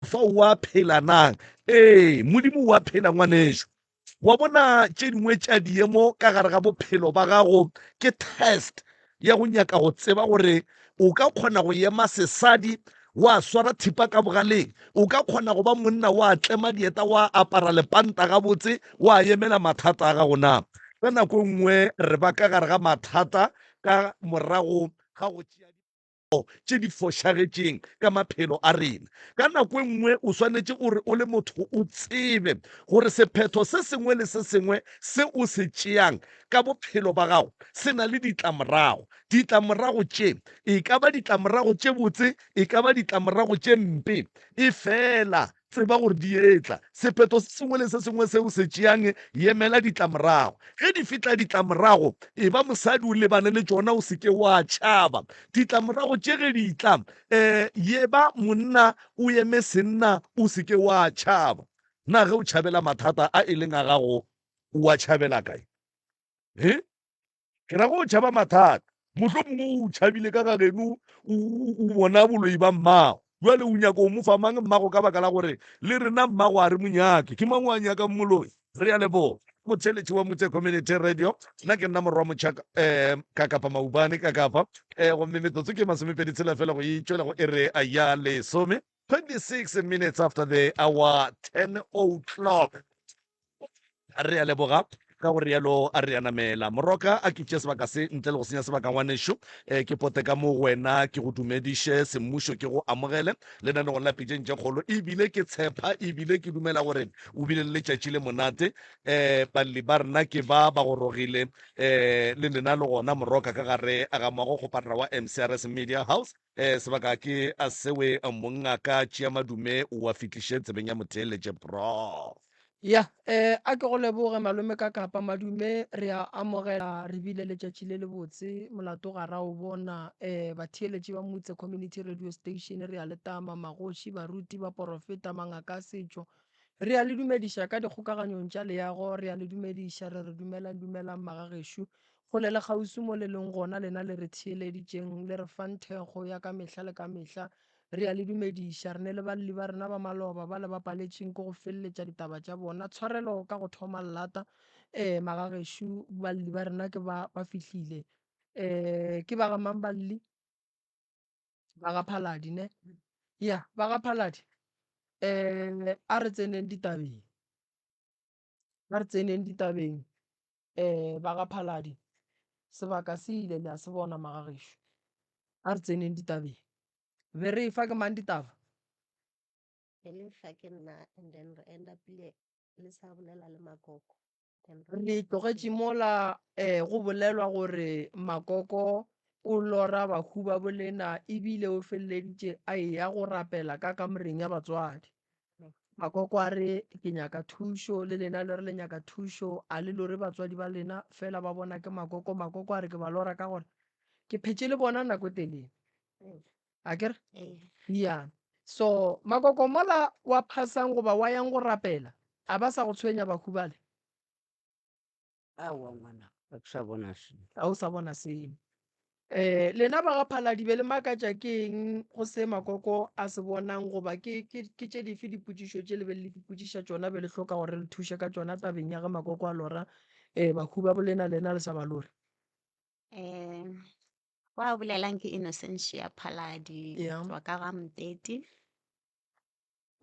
fa o a phela na? Ee, Modimo o a phela ngwanešu. Wa bona tše dingwe tša diemo ka gare ga bophelo ba gago ke test ya go nyaka go tseba gore o ka kgona go ema sesadi wa swara thipa ka bogaleng, o ka kgona go ba monna wa tlema dieta wa apara lepanta gabotse wa emela mathata a gago na. Ka nako e nngwe re ba ka gare ga mathata ka morago ga go tšea tše di fošagetšeng ka maphelo a rena. Ka nako e nngwe o swanetše o re o le motho o tsebe gore sephetho se sengwe le se sengwe se o se tšeang ka bophelo ba gago se na le ditlamorago. Ditlamorago tše e ka ba ditlamorago tše botse, e ka ba ditlamorago tše mpe, efela Tseba gore di etla. Sephetho se sengwe le se sengwe se o se tšeang, yemela ditlamorago. Ge di fihla ditlamorago, eba mosadi o lebane le tšona, o se ke wa tšhaba. Ditlamorago tše ge di tla, um yeba monna o eme senna, o se ke wa tšhaba. Na ge o tšhabela mathata a e leng a gago, o a tšhabela kae? He? Ke ra go tšhaba mathata. Mohlomongwe o tšhabile ka ga geno o bona boloi ba mmago. Bjale o nyaka o mo fa mang mmago ka baka la gore le rena mmago a re mo nyake. Ke mang o a nyakang moloi? Re a leboga. Motheeletši wa Motse Community Radio. Nna ke nna Morwa Motšhaka um ka kapa Maubane ka kapa um gomme metsotso ke masomepedi tshela fela go itšwela go ere ya lesome 26 minutes after the hour 10 o'clock. Re a leboga ka go rialo a re a namela. Moroka a ke tšee sebaka se ntle le go senya sebaka ngwanešu. E, ke pote ka mo go wena ke go dumediše semmušo ke go amogele lenanegong la Pitšeng tše Kgolo. Ebile ke tshepa ebile ke dumela gore o bile le letšatši le monate. E, balli ba rena ke ba ba gorogile e, le lena le gona Moroka ka gare ga moago kgoparara wa MCRS Media House. E, sebaka ke a sewe mongaka tšea madume o a fitliše tsebeng ya motheeletše Prof. Ya, eh, a ke go leboge malome ka kapa madume re a amogela re bile letšatši le lebotse molato ga ra o bona eh, batheeletši ba Motse Community Radio Station re a le tama magoši baruti baporofeta mangaka a setšo re a le dumediša ka dikgokaganyong tša leago re a le dumediša re re dumelang dumelang magagešo kgole le kgauswi mo le leng gona lena le re theeleditšeng le re fang thekgo ya ka mehla le ka mehla Re a le dumediša. Re ne le balli ba rena ba maloba ba le ba paletšeng ke go feleletša ditaba tša bona. Tshwarelo ka go thoma llata. Eh, magagešo, balli ba rena ke ba ba fihlile. Eh, ke ba ga mang balli? Ba ga Phaladi, ne? Ya, ba ga Phaladi. Eh, a re tseneng ditabeng. A re tseneng ditabeng. Eh, ba ga Phaladi, sebaka se ile le a se bona magagešo. A re tseneng ditabeng. Be re efa ke mang ditaba? Be le fa ke nna and then re end up le le sa bolela le Makoko. Then Re tlogetše mola eh, go bolelwa gore Makoko o lora bahu ba bolena ebile o feleleditše a eya go rapela ka kamoreng ya batswadi. Makoko a re, Ke nyaka thušo, le lena le re le nyaka thušo, a le lore batswadi ba lena fela ba bona ke makoko. Makoko a re, Ke ba lora ka gore ke phetše le bona nako e telele. A ke re? Ya. So, makoko mola wa phasang goba wa yang go rapela, a ba sa go tshwenya bahu bale? Aowa ngwana, ga ke sa bona selo. Ga o sa bona selo. Eh, lena ba ga Phaladi be le makatša ke eng go se Makoko a se bonang goba ke, ke, ke tše dife dipotšišo tše le be le ipotšiša tšona be le hloka gore re le thuše ka tšona tabeng ya ge Makoko a lora eh, bahu ba bolena lena le sa ba lore? Um wa bolelang ke Innocentia Phaladi Yeah. tswa ka ga Mteti.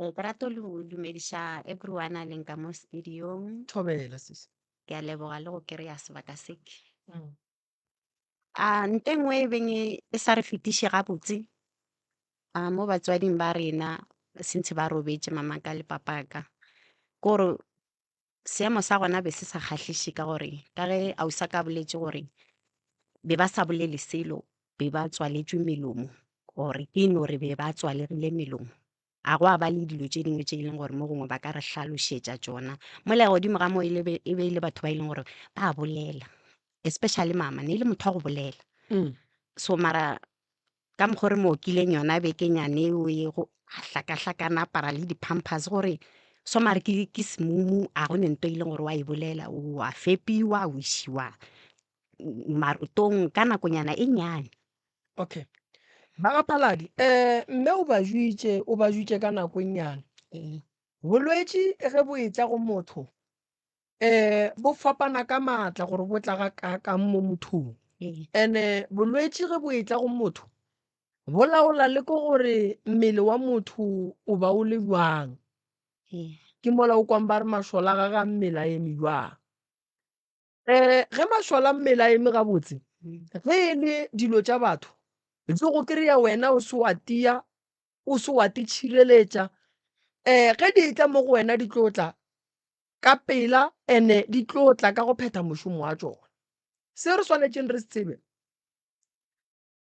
Eh, ke rata go dumediša everyone a leng ka mo studiong. Thobela sisi. Ke a leboga le go kry-a sebaka se ke. Mm. A nto e nngwe e beng e e sa re fetiše gabotse a mo batswading ba rena since ba robetše mamaka le papaka ke gore seemo sa gona be se sa kgahliše ka gore ka ge ausa ka boletše gore be ba sa bolele selo be ba tswaletšwe melomo or ke no re be ba tswalegile melomo a go a ba le dilo tše dingwe tše e leng gore mo gongwe ba ka re hlalošetša tšona mola godimo ga moo e be e le batho ba e leng gore ba bolela especially mama ne e le motho wa go bolela Mm. so mara ka mokgwa re mo okileng yona bekenyane eo e go a hlakahlakana apara le di-pampers gore so mare ke ke semumu a go ne nto e leng gore wa e bolela o a fepiwa o išiwa marotong ka nakonyana e nnyane. Okay. Ba ga Phaladi, um mme o ba jwitše, o ba jwitše ka nako e nnyane. Ee. Bolwetši ge bo etla go motho, um bo fapana ka maatla gore bo tla ga kaakang mo mothong. Ee. And-e bolwetši ge bo etla go motho, bo laola le ke gore mmele wa motho o ba o le bjang. Ee. Ke mola o kwang ba re mašola a gage a mmele a eme bjang. Um ge mašola a mmele a eme gabotse, ge e le dilo tša batho di go kry-a wena o se wa tia, o se wa titšhireletša. Um ge di etla mo go wena di tlo tla ka pela and-e di tlo tla ka go phetha mošomo wa tšona. Se re swanetšeng re se tsebe,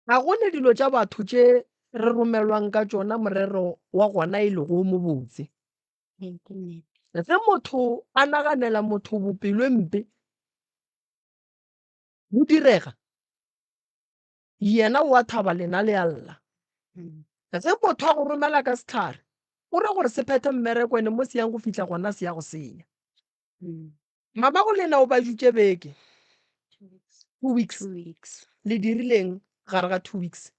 ga go ne dilo tša batho tše re romelwang ka tšona morero wa gona e lego o mobotse. Ee, ke nnete. Ge motho a naganela motho bopelo e mpe, go direga yena o a thaba lena le a lla. Ge motho a go romela ka sehlare, o ra gore se phethe mmereko ene mo se yang go fihla gona se ya go senya. Mamago lena o ba dutše beke, 2 weeks. 2 weeks. Le dirileng gare ga 2 weeks?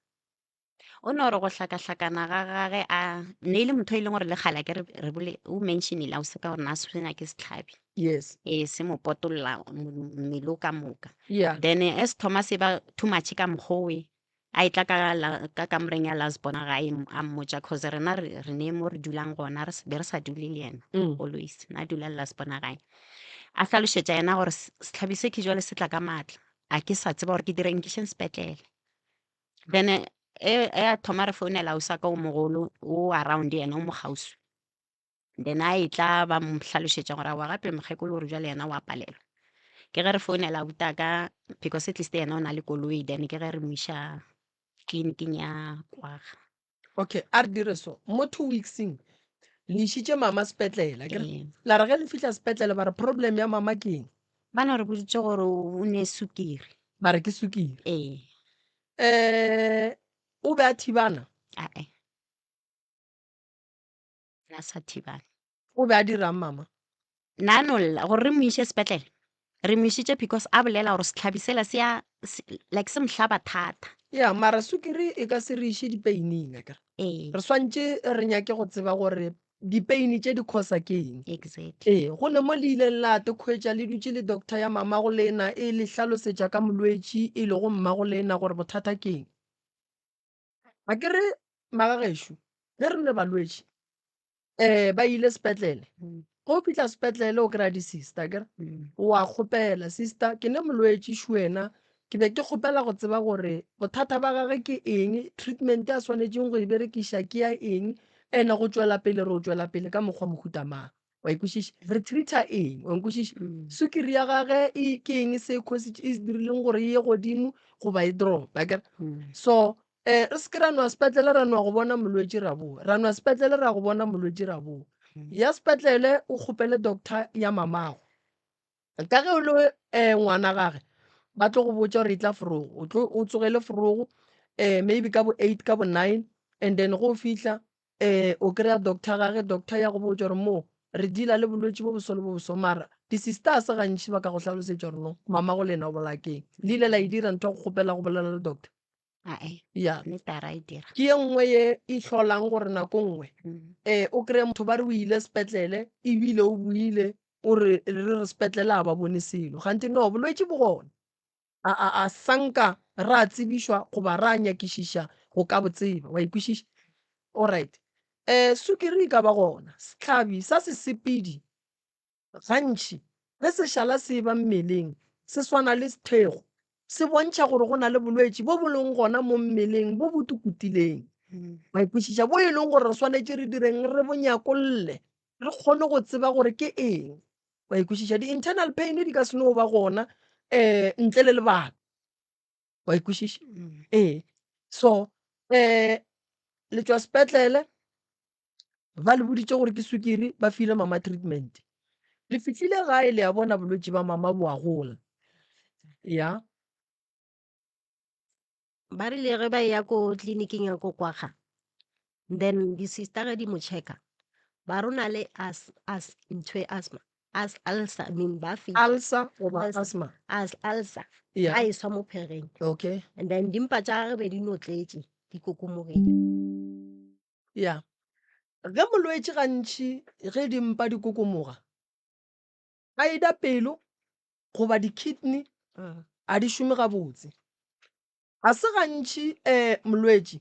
O no re go hlakahlakana ga gage a ne e le motho e leng gore le kgale ke re bole o mentionile a o se ka gore na se sena ke setlhabi. Yes. Ee, se mo potolla mmele o ka moka. Yeah. Then as thoma se ba too much ka mokgowe a etla ka la, ka kamoreng ya last born gae a mmotša cause rena re re ne mo re dulang gona re be re sa dule le yena always na dula le last born gae. A hlalošetša yena gore setlhabi se ke jwale se tla ka maatla a ke sa tseba gore ke direng ke šeng sepetlele. Then e e a thoma re founela ausi wa ka o mogolo o around yena o mo kgauswi. Then a etla ba mo hlalošetša gore aowa gape mokgekolo o re jwale yena o a palelwa. Ke ge re founela abuti wa ka because at least yena o na le koloi then ke ge re mo iša tleliniking ya Kwaga. Okay, a re dire so. Mo 2 weeks-eng le išitše mama sepetlele, akere? Ee. La re ge le fihla sepetlele ba re problem ya mama ke eng? Ba no re boditše gore o ne sukiri. Ba re ke sukiri. Ee. O be a thibana? Ae. Na sa thibana. O be a dirang mama? Na no lla gore re mo iše sepetlele. Re mo išitše because a bolela gore setlhabi sela se ya like se mo hlaba thata. Ya, mara sukiri e ka se re iše dipeining akere. Ee. Re swantše re nyake go tseba gore dipeini tše di causa ke eng. Exactly. Ee, go ne mo le ileng la te khwetša le dutše le doctor ya mamago lena e le hlalosetša ka molwetši e lego mmago lena gore bothata ke eng. Akere magagešo ge re le balwetši um ba ile sepetlele ge o fihla sepetlele o kry-a di-sister akere wa kgopela sister ke ne molwetši wena ke be ke kgopela go tseba gore bothata ba gage ke eng treatment a swanetšeng go e berekiša ke ya eng and go tšwela pele re o tšwela pele ka mokgwa mohuta mang wa ikwešiša re treat-a eng wa nkwešiša sukiri ya gage e ke eng se cause e dirileng gore e ye godimo goba e drop akere so um re se ke ra nwa sepetlele ra nwa go bona molwetši ra boa ra nwa sepetlele ra go bona molwetši ra boa ya sepetlele o kgopele doctor ya mamago ka ge o le um ngwana gage ba tlo go botša gore e tla forogo o tlo o tsogele forogo um maybe ka bo 8 ka bo 9 and then go fihla um o kry-a doctor gage doctor ya go botša gore mo re deala le bolwetši bo boso le bo boso mara di-sister a se gantši ba ka go hlalosetša gore no mama go lena o bolaya keng le ile la e dira ntho ya go kgopela go bolela le doctor Ae, ya nnete a ra e dira. Ke ye nngwe ye e hlolang gore nako nngwe um o kry-e motho ba re o ile sepetlele ebile o buile o re re re sepetlele a ba bone selo gante no bolwetši bo gona a, a, a sanka ra tsebišwa goba ra nyakišiša go ka bo tseba wa ikwešiša alright um sukiri e ka ba gona sehlabi sa sesepedi Gantši, ge se šala se eba mmeleng, se swana le sethego, se bontšha gore go na le bolwetši bo bo leng gona mo mmeleng bo bo tukutileng. Wa ikwešiša? Bo e leng gore re swanetše re direng, re bo nyakolle, re kgone go tseba gore ke eng. Wa ikwešiša? Di-internal pain di ka se no ba gona um ntle le lebaka. Wa ikwešiša? Ee. So um le tšwa sepetlele Ba le boditše gore ke sukiri, ba file mama treatment. Le fihlile gae le a bona bolwetši ba mama bo a gola. Ya. Ba rile ge ba eya ko tleliniking ya ko Kwagga, then di-sister ge di mo checka, ba re o na le as, as, ntho e asthma, as, ulcer, I mean ba fihla. Ulcer goba Ulcer. asthma? As, ulcer. Yeah. Ba e swa mo phegeng. Okay. And then dimpa tša gage be di no tletše. Di kokomogile. Ya. Ge molwetši gantši ge dimpa di kokomoga, either pelo goba di-kidney a di šome gabotse. Ga se gantši um molwetši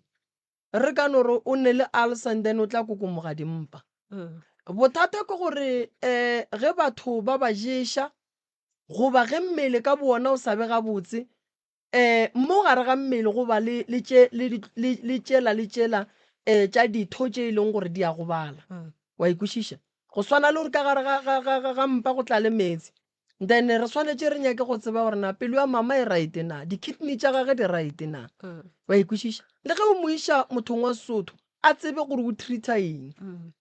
re ka no re o ne le ulcer and then o tla kokomoga dimpa. Bothata ke gore um ge batho ba ba ješa goba ge mmele ka bowona o sa be gabotse, um mo gare ga mmele go ba le le tše le le le tšela le tšela um tša ditho tše e leng gore di a gobala. Wa e kwešiša? Go swana le gore ka gare ga ga ga ga mpa go tlale meetse. Then re swanetše re nyake go tseba gore na pelo ya mama e right na, di-kidney tša gage di right na. Wa e kwešiša? Le ge o mo iša mothong wa Sesotho a tsebe gore o treat-a eng.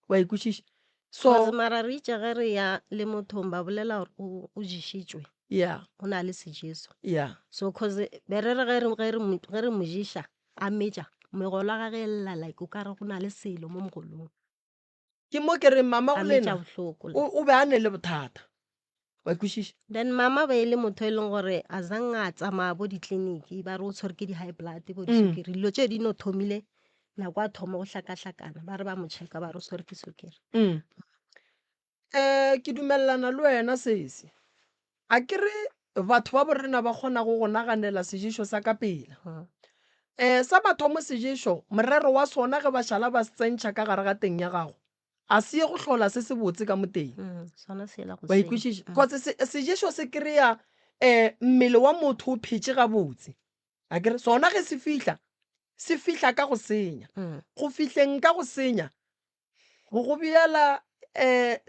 Wa e kwešiša? So Cause mara re itše ge re ya le mothong ba bolela gore o o ješitšwe. Yeah. O na le sejeso. Yeah. So cause be re re ge re ge re mo ge re mo ješa a metša megolo ya gage e lla like o ka re go na le selo mo mogolong. Ke mo ke reng mama A go metša lena bohloko. o o be a ne le bothata. Wa kwešiša? Then mama be e le motho e leng gore a zang a tsamaya bo ditleliniki ba re o tshwere ke di-high blood bo disukiri dilo tše di no thomile nako a thoma go hlakahlakana ba re ba mo checka ba re o tshwere ke sukiri. Ke dumelelana le wena sesi. A ke re batho ba borena ba kgonago go naganela seješo sa ka pela. Sa mathomo seješo, morero wa sona ge ba šala ba se tsentšha ka gare ga teng ya gago, a se ye go hlola se sebotse ka mo teng. Sona se yela go Wa e senya. kwešiša? Cause seješo se kry-a mmele wa motho o phetše gabotse. A ke re sona ge se fihla, se fihla ka go senya. Go fihleng ka go senya, Go go beela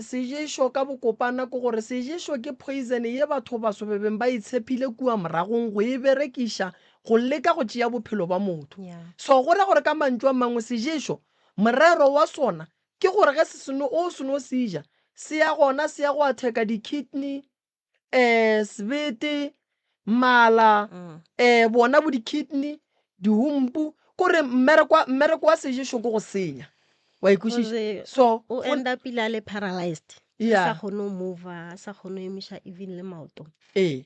seješo ka bokopana ke gore seješo ke poison ye batho baso be beng ba e tshepile kua moragong go e berekiša go leka go tšea bophelo ba motho. So go ra gore ka mantšu a mangwe seješo morero wa sona ke gore ge se seno o seno se ja se ya gona se ya go atheka di-kidney, um sebete, mala, um bona bo di-kidney, dihumpu, kore mmereko wa mmereko wa seješo ke go senya. Wa e kwešiša? Gore So o go end up ile a le paralyzed a sa yeah, kgone go mover a sa kgone go emiša even le maoto ee.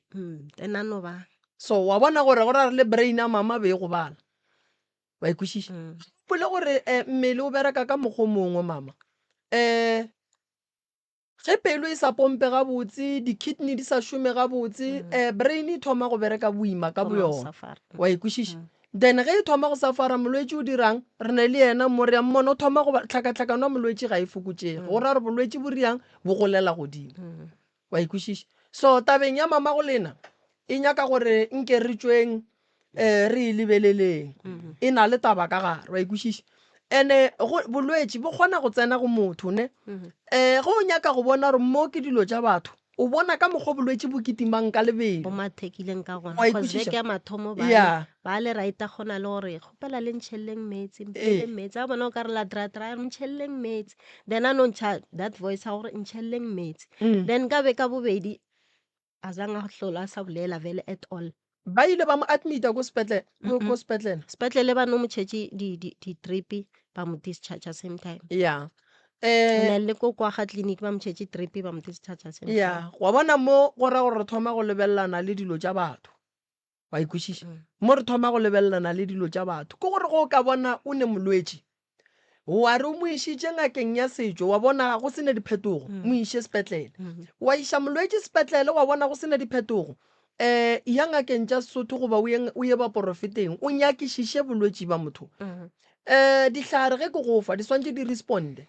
Then a no ba So wa bona gore go ra re le brain ya mama be e gobala. Wa e kwešiša? Gopole gore um mmele o bereka ka mokgwa o mongwe mama. Um Ge pelo e sa pompe gabotse, di-kidney di sa šome gabotse, um brain e thoma go bereka boima ka boyona. Wa e kwešiša? Then ge e thoma go safara, molwetši o dirang? Re ne le yena mo, re a mmona o thoma go ba tlhakatlhakano ya molwetši ga e fokotšege. Go ra gore bolwetši bo riang? Bo golela godimo. Wa e kwešiša? So tabeng ya mamago lena e nyaka gore nke re tšweng um re e lebeleleng. E na le taba ka gare, wa e kwešiša? And-e bolwetši bo kgona go tsena go motho ne. Um ge o nyaka go bona gore mo ke dilo tša batho, o bona ka mokgwa bolwetši bo kitimang ka lebelo. Bo mathekileng ka gona. Wa e Cause kwešiša? beke ya mathomo ba Yeah. ba le right gona le gore kgopela le ntšhelleng meetse, Ee. mpheleng meetse. A bona o ka re la dra dra, ntšhelleng meetse. Then a no ntšha that voice ya gore ntšhelleng meetse. Then ka be ka bobedi a zang a hlola a sa bolela vele at all. Ba ile ba mo admita ko sepetlele, ko ko sepetlele. Sepetlele ba no mo tšhetše di di di drip ba mo discharge same time. Yeah. And then le ko kwa ga clinic ba mo tšhetše drip ba mo discharge same time. Yeah, wa bona mo go ra gore re thoma go lebelelana le dilo tša batho. Wa e kwešiša? Mo re thoma go lebelelana le dilo tša batho. Ke gore go ka bona o ne molwetši, wa re o mo išitše ngakeng ya setšo, wa bona go se ne diphetogo, mo iše sepetlele. Wa iša molwetši sepetlele, wa bona go se ne diphetogo, um ya ngakeng tša Sesotho goba o ye, o ye baporofeteng, o nyakišiše bolwetši ba motho. Um dihlare ge ke go fa, di swantše di responde,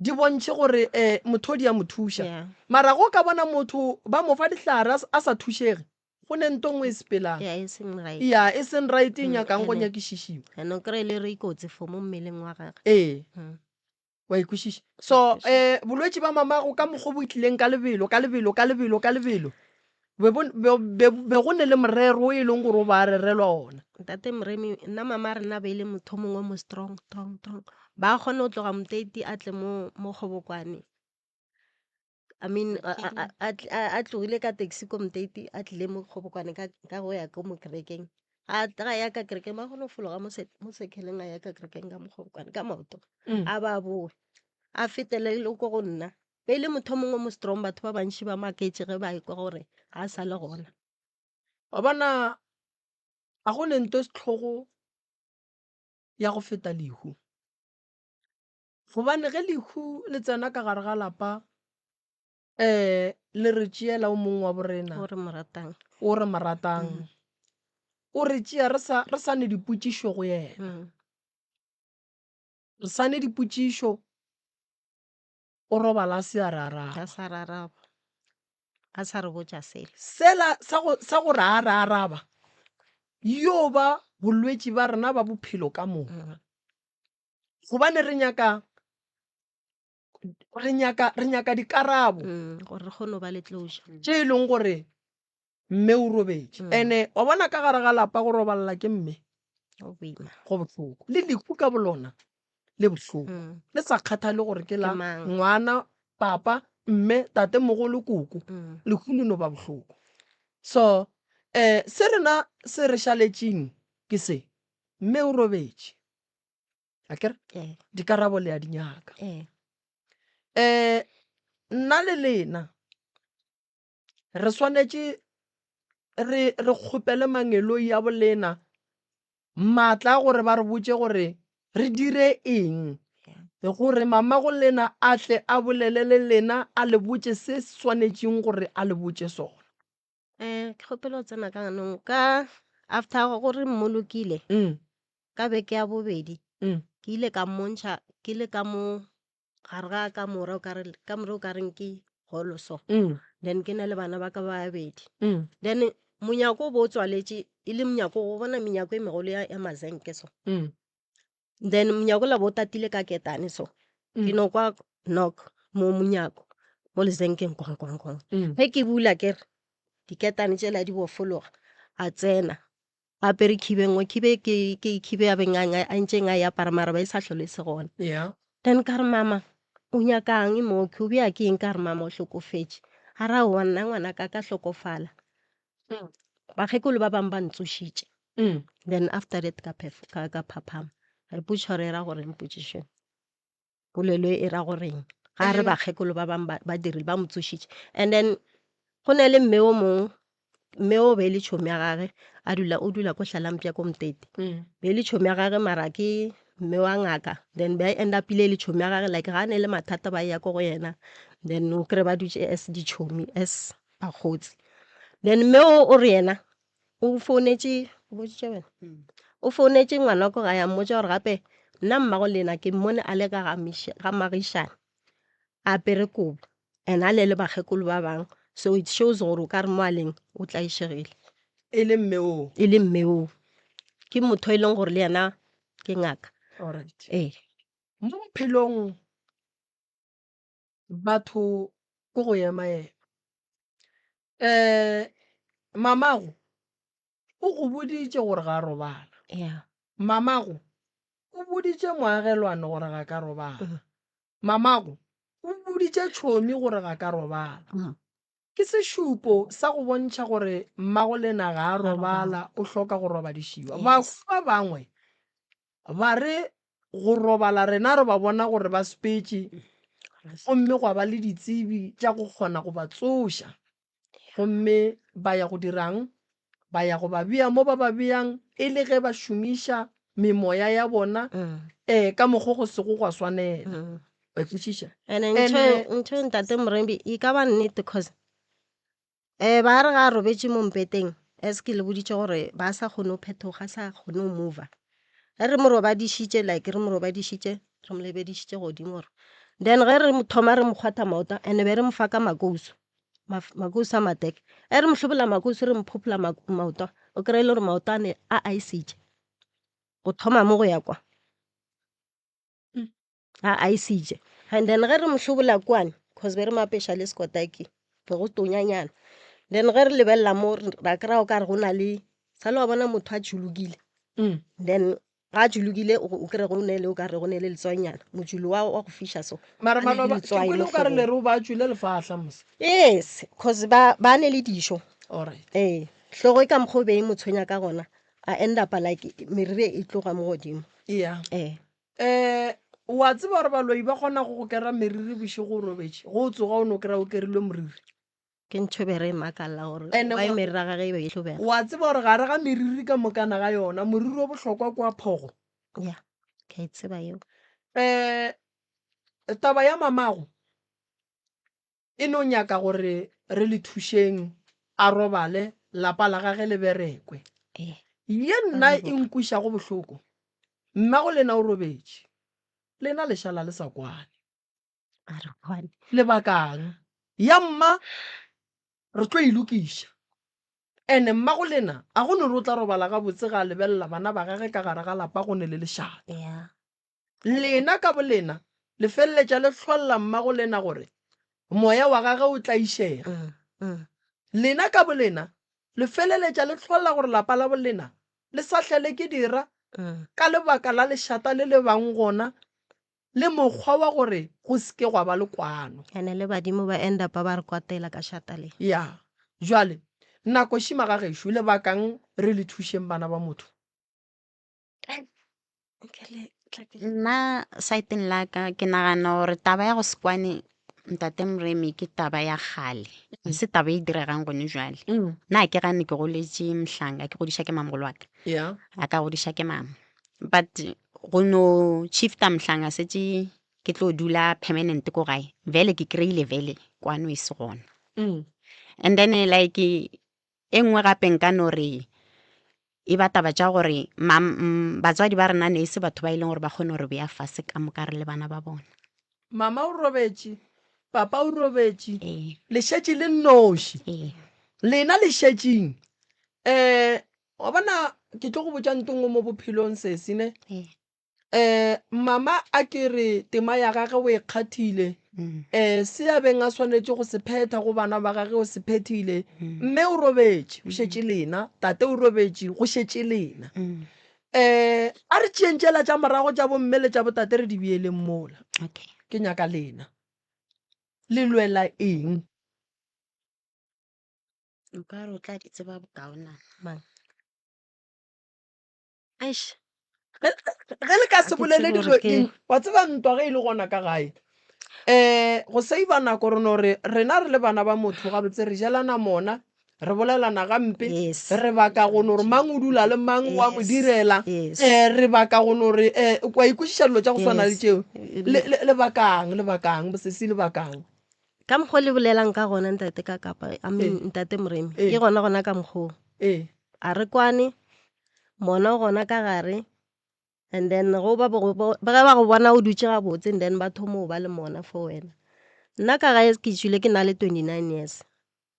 di bontšhe gore um motho di a mo thuša. Yeah. Mara go ka bona motho ba mo fa dihlare a s- a sa thušege, go ne nto nngwe e sepelang. Yeah, e seng right. Ya, e seng right e nyakang go ene. nyakišišiwa. And o kry-e le re e kotsi for mo mmeleng wa gagwe. Ee. Wa e kwešiša? So, eh, bolwetši ba mamago ka mokgwa bo tlileng ka lebelo, ka lebelo, ka lebelo, ka lebelo, be bo, be, be, be go ne le morero o e leng gore o ba rerelwa ona. Ntate Moremi, nna mama rena be e le motho o mongwe o mo strong, strong, strong. Ba kgone go tloga Moteti a tle mo, mo Kgobokwane. I mean, a, a, a, a, a, a tlogile ka taxi ko Moteti a tlile mo Kgobokwane ka, ka go ya ko mo kerekeng. A tla ya ka kerekeng, ba kgone go fologa mo se, mo sekheleng a ya ka kerekeng ka mo Kgobokwane ka maoto. A ba boe, a fetele le ko go nna. Be e le motho o mongwe o mo strong, batho ba bantši ba maketše ge ba ekwa gore ga a sa le gona. Wa bona, ga go ne nto e sehlogo. ya go feta lehu. Gobane ge lehu le tsena ka gare ga lapa, um le re tšeela o mongwe wa borena O re mo ratang. o re mo ratang, o re tšea re sa re sa ne dipotšišo go yena. Re sa ne dipotšišo, o robala a se a re araba. A sa re araba. A sa re botša selo. Sela sa go sa gore a re araba, yo ba bolwetši ba rena ba bophelo ka moka. Gobane re nyaka re nyaka re nyaka dikarabo. Gore re kgone go ba le closure. Tše e leng gore mme o robetše. Ene wa bona ka gare ga lapa go robalela ke mme. Go boima. Go bohloko. Le lehu ka bolona le bohloko. Le sa kgathale gore ke la ngwana, papa, mme, tatemogolo, koko. Lehu le no ba bohloko. So um se rena se re šaletšeng ke se, mme o robetše. Akere? Dikarabo le a di nyaka. Um nna le lena re swanetše re re kgopele mangeloi a bolena maatla a gore ba re botše gore re dire eng gore mama go lena a tle a bolele le lena a le botše se swanetšeng gore a le botše sona. Ke kgopela go tsena ka ganong ka after gore mmolokile ka beke ya bobedi ke ile ka mmontšha ke le ka mo gare ga kamora o kare kamora o kareng ke holo so then ke na le bana ba ka ba babedi then monyako o bo o tswaletše e le monyako go bona menyako e megolo ya, ya mazenke so then monyako la bo o tatile ka ketane so ke no kwa knock mo monyako mo lezenkeng kwang kwang kwang ge ke bula ke re diketane tšela di bofologa a tsena a apere khibe nngwe khibe ke ke khibe ya beng a ntseng a e apara mara ba e sa hlole e se gona. Yeah. Then ka re mama o nyakang mo ke o bea ke eng ka re mama o hlokofetše. A re aowa nna ngwana ka ka hlokofala. Bakgekolo ba bangwe ba ntsošitše. Then after that ka ka ka phaphama. Ka ipotšiša gore e ra goreng potšišo e. Polelo e e ra goreng. Ga re bakgekolo ba bangwe ba ba dirile ba mo tsošitše. And then go na le mme o mongwe, mme o be e le tšhomi ya gage a dula o dula ko Hlalampša ko Mtete. Be e le tšhomi ya gage mara ke mme wa ngaka then ba end up ile e le tšhomi ya gage like ga a ne le mathata ba ya ko go yena then o kry ba dutše as ditšhomi as bakgotsi. Then mme o o re yena o founetše o boditše wena o founetše ngwana ko gae a mmotša gore gape nna mmago lena ke mmone a le ka ga magišane a apere kobo and a le le bakgekolo ba bangwe so it shows gore o ka re mo a leng o tlaišegile e le mme oo e le mme oo ke motho e leng gore le yena ke ngaka alright ee mo bophelong batho ko go ema ema. Um mamago o go boditše gore ga a robala. Yeah. Mamago o boditše moagelwane gore ga ka robala. Mamago o boditše tšhomi gore ga ka robala. Ke sešupo sa go bontšha gore mmago lena ga a robala, o hloka go robadišiwa. Bahu ba bangwe ba re go robala rena re ba bona gore ba sepetše gomme gwa ba le ditsebi tša go kgona go ba tsoša gomme ba ya go dirang ba ya go ba bea mo ba ba beang e le ge ba šomiša memoya ya bona um ka mokgo go sego gwa swanela wa kwešiša And ntho e ntate Morembi e ka ba nnete cause Ba re ga a robetše mo mpeteng as ke le boditše gore ba sa kgone go phethoga, a sa kgone go mover. Ge re mo robadišitše like re mo robadišitše re mo lebedišitše godimo gore then ge re thoma re mo kgwatha maoto and be re mo fa ka makousu, makousu a mateke. Ge re mo hlobola makousu re mo phophola maoto o kry-e le gore maoto a ne a ice-itše go thoma mo go ya kwa. A a isitše and then ge re mo hlobola kwane cause be re mo apeša le sekotaki be go tonyanyana then ge re lebelela mo ra kry-a o kare go na le sa le wa bona motho a tšhologile then ga a tšhologile o kry-e go ne le o kare go ne le letswainyana motšulo wa wa go fiša so mara ba ne le maloba ke letswai kwele mo o kare hlogong. le re o ba tšwile lefahla mos yes cause ba ba ne le dišo alright ee hlogo e ka mokgwa o be e mo tshwenya ka gona a end up like meriri e tloga mo godimo yeah ee Um wa tseba gore baloi ba kgona go go kera meriri bošego o robetše, go o tsoga o no kry-a o kerilwe moriri. Ke ntho e be re e makalla gore And why meriri ya gage e be e hlobega. Wa tseba gore gare ga meriri ka mokana ga yona, moriri o bohlokwa kwa phogo. Ya, ke a e tseba yeo. Um taba ya mamago e no nyaka gore re le thušeng a robale lapa la gage le berekwe. Ee. Ye nna e nkwišago bohloko, mmago lena o robetše, lena le šala le sa kwane. A re kwane. Lebakang? Ya mma re tlo e lokiša. Ene mmago lena a go no re o tla robala gabotse ga a lebelela bana ba gage ka gare ga lapa go ne le lešata. Ya. Lena ka bolena le feleletša le hlolla mmago lena gore moya wa gage o tlaišega. Lena ka bolena le feleletša le hlolla gore lapa la bolena le sa hlele ke dira ka lebaka la lešata le le bang gona le mokgwa wa gore go se ke gwa ba le kwano. Ene le badimo ba end up ba re kwatela ka šata le. Ya. Jwale, nako šima ga gešo, lebakang re le thušeng bana ba motho. Nna saeteng la ka ke nagana gore taba ya go se kwane ntate Moremi ke taba ya kgale, ga se taba e diregang gone jwale. Nna ke gane ke goletše Mhlanga, ke godiša ke mamogolo wa ka, a ka godiša ke mama. But go no shifta Mhlanga setše ke tlo dula permanent ko gae, vele ke kry-ile vele kwano e se gona. And then like e nngwe gape nka no re e ba taba tša gore batswadi ba rena ne e se batho ba e leng gore ba kgone gore bea fase ka moka re le bana ba bona. Mama o robetše, papa o robetše, Ee. le šetše le nnoši. Ee. Lena le šetšeng. Um wa bona ke tlo go botša nto nngwe mo bophelong sesi ne. Ee. Um mama a ke re tema ya gage o e kgathile, um se a beng a swanetše go se phetha go bana ba gage o se phethile. Mme o robetše, go šetše lena, tate o robetše, go šetše lena. Um a re tšeeng tšela tša morago tša bomme le tša botate re di beeleng mola. Okay. Ke nyaka lena. Le lwela eng? Nka re o tla di tseba bokaonana. Mang? Eish. Ge le ka Ga se ke bolele tsebe dilo gore ke eng, wa tseba ntwa ge e le gona ka gae. Um go save-a nako re no re rena re le bana ba motho gabotse re jelana mona, re bolelana gampe, Yes. re baka go no re mang o dula le mang wa mo Yes. direla, Yes. um re baka go no re um wa ikwešiša dilo tša go swana le Yes. tšeo. Le, le, lebakang, lebakang, bosesi lebakang. Ka mokgwa o le bolelang ka gona ntate ka kapa, I mean Ee. ntate Moremi, Ee. ke gona gona ka mokgwa o. Ee. A re kwane, mona o gona ka gare, and then go ba go bo- ba ge ba go bona o dutše gabotse and then ba thoma go ba le mona for wena. Nna ka gae ke tšwile ke na le 29 years,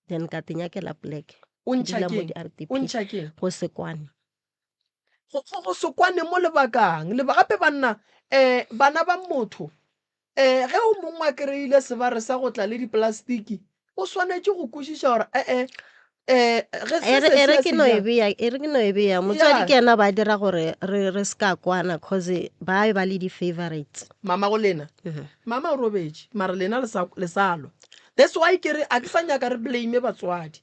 then ka te nyakela poleke. O Ke ntšha dula mo keng? di-R_D_P. O ntšha keng? Go se kwane. Go, go, go se kwane mo lebakang. Leba gape banna, um bana ba motho, um ge o mongwe a kry-ile sebare sa go tla le diplastiki, o swanetše go kwešiša gore ee um ge se E re se e re se ke se no e jang. bea, e re ke no e bea. Motswadi Ya. ke yena ba dira gore re re se ka kwana cause ba ba le di-favorites. Mama go lena, mama o robetše mara lena le sa le sa lwa. That's why ke re a ke sa nyaka re blame batswadi.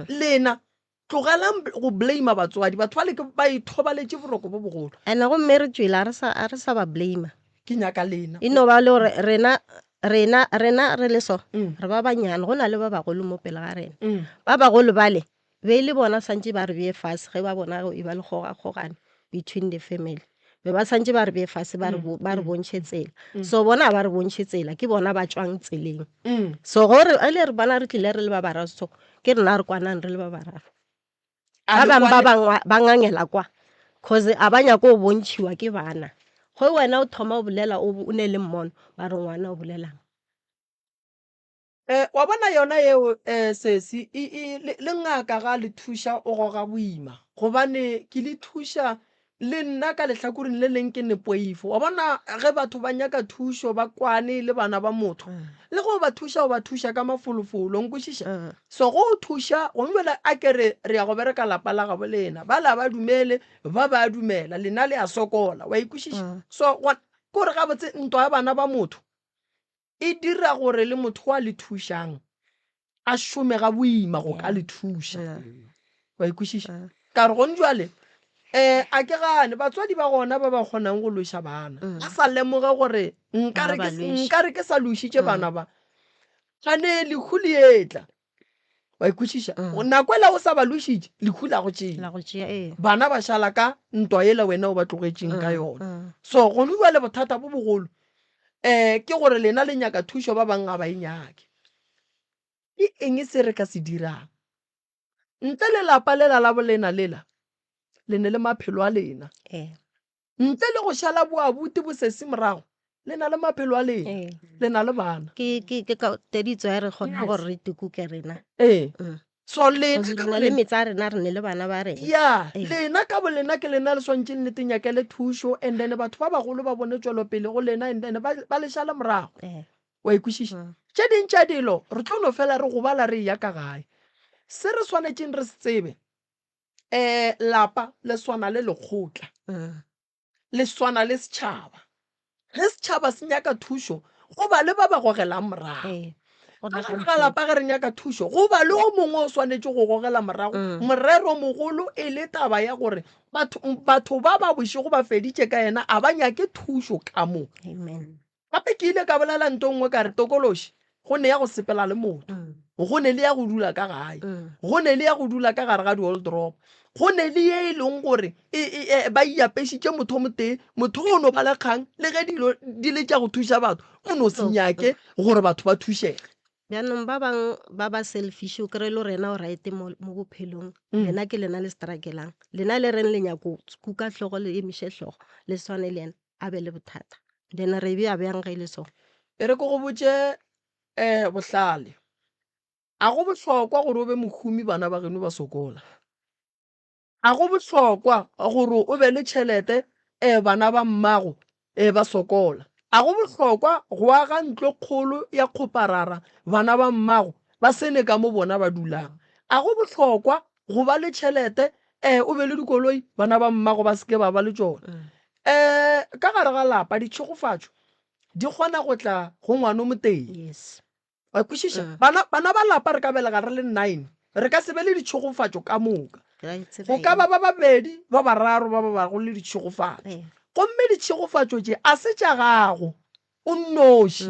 Lena tlogelang go blame batswadi, batho ba le ke ba ithobaletše boroko bo bogolo. Ene gomme re tšwele a re sa a re sa ba blame. Ke nyaka lena. E no ba le gore rena rena rena re le so Mm. re ba banyane go na le ba bagolo mo pele ga rena. Mm. Ba bagolo bale be e le bona santše ba re bee fase ge ba bona go e ba le kgogakgogano between the family. Be ba santše ba re bee fase ba re Mm. bo, ba re Mm. bontšhe tsela. Mm. So bona ga ba re bontšhe tsela ke bona ba tšwang tseleng. Mm. So gore e le re bona re tlile re le ba bararo so ke rena re kwanang re le ba bararo. A Ba le bangwe ba kwane bangwe ba ngangela kwa cause a ba nyake go bontšhiwa ke bana. Ge wena o thoma o bolela o o ne le mmono ba re ngwana o bolelang. Eh, wa bona yona yeo eh, sesi e, e, le, le ngaka ga le thuša o goga boima gobane ke le thuša le nna ka lehlakoreng le leng ke ne poifo. Wa bona ge batho ba nyaka thušo ba kwane le bana ba motho le go ba thuša o ba thuša ka mafolofolo nkwešiša. So go o thuša gongwe bjale a ke re re ya go bereka lapa la gabo lena bala ba dumele ba ba dumela lena le a sokola wa ikwešiša. So ke gore gabotse ntwa ya bana ba motho e dira gore le motho wa le thušang a šome ga boima go ka le thuša. Wa ikwešiša? Ka re gone jwale um a ke gane batswadi ba gona ba ba kgonang go lweša bana ba sa lemoge gore Ga ba lweše. nka re ke sa lwešitše bana ba, gane lehu le etla. Wa e kwešiša? Nako ela o sa ba lwešitše, lehu la go tšea. La go tšea, ee. Bana ba šala ka ntwa yela wena o ba tlogetšeng ka yona. So gona bjale bothata bo bogolo um ke gore lena le nyaka thušo ba bangwe ga ba e nyake. Ke eng se re ka se dirang? Ntle le lapa lela la bolena lela, le ne le maphelo a lena. Ee. Ntle le go šala boabuti bosesi morago, le na le maphelo a lena, Ee. le na le bana. Ke ke ke ka teditso ya re kgona gore re tikuke rena. Ee. Mm. So lena Re ka na le bolena, metse a rena re ne le bana ba rena. ya Ee. lena ka bolena ke lena le swanetšeng le tenyakele thušo and then batho ba bagolo ba bone tšwelopele go lena and then ba, ba le šale morago. Ee. Wa e kwešiša? Mm. Tše ding tša dilo re tlo no fela re gobala re eya ka gae. Se re swanetšeng re se tsebe, um lapa le swana le lekgotla, Mm. le swana le setšhaba. Ge setšhaba se nyaka thušo, go ba le ba ba gogelang morago. Ee. Go Ka na gare le ga lapa ge re nyaka thušo, go ba le o mongwe o swanetše go gogela morago. Mm. Morero mogolo e le taba ya gore batho, batho ba ba bošego ba feditše ka yena, a ba nyake thušo ka mo. Amen. Gape ke ile ka bolela nto nngwe ka re, Tokološi, go ne ya go sepela le motho, go ne le ya go dula ka gae, go ne le ya go dula ka gare ga di-wardrobe, go ne le ye e leng gore e, e, e, ba iapešitše motho o motee, motho o no ba le kgang, le ge dilo di le tša go thuša batho, o no se nyake gore batho ba thušege. Bjanong ba bang ba ba selfish o kry-e le gore yena o right mo, mo bophelong lena ke lena le stragelang lena le reng le nyako kuka hlogo le emiše hlogo le swane le yena a be le bothata then re bea bjang ge e le so? E re ke go botše um bohlale. A go bohlokwa gore o be mohumi bana ba geno ba sokola. A go bohlokwa gore o be le tšhelete um bana ba mmago um ba sokola. A go bohlokwa go aga ntlo kgolo ya kgoparara bana ba mmago ba sene ka mo bona ba dulang. A go bohlokwa go ba le tšhelete um o be le dikoloi bana ba mmago ba se ke ba ba le tšona. Um ka gare ga lapa ditšhegofatšo di kgona go tla go ngwana o motee. Yes. Wa kwešiša? Bana, bana ba lapa re ka belega re le nine, re ka se be le ditšhegofatšo ka moka. Go ka ba ba babedi, ba bararo ba ba bago le ditšhegofatšo. Gomme ditšhegofatšo tše a se tša gago o nnoši.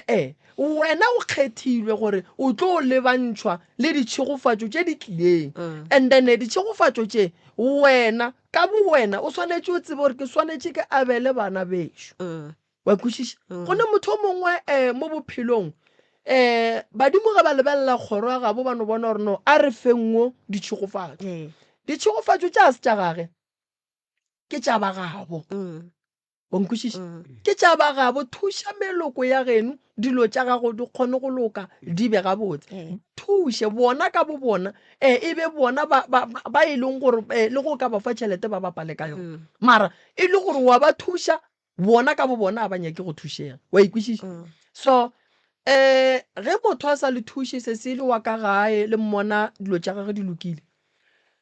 E-e, wena o kgethilwe gore o tlo lebantšhwa le ditšhegofatšo tše di tlileng. And then ditšhegofatšo tše, wena ka bowena o swanetše o tsebe gore ke swanetše ke abele bana bešo. Wa kwešiša? Go ne motho o mongwe um mo bophelong um badimo ge ba lebelela kgoro ya gabo ba no bona gore no a re feng wo ditšhegofatšo. Ditšhegofatšo tša se tša gage ke tša ba gabo. Wa nkwešiša? Ke tša ba gabo. Thuša meloko ya geno dilo tša gago di kgone go loka di be gabotse. Thuše bona ka bo bona um e be bona ba, ba, ba, ba e leng gore um le go ka ba fa tšhelete ba bapale ka yona. Mara e le gore wa ba thuša bona ka bo bona ga ba nyake go thušega. Wa ikwešiša? So um ge motho a sa le thuše se se le wa ka gae le mmona dilo tša gagwe di lokile,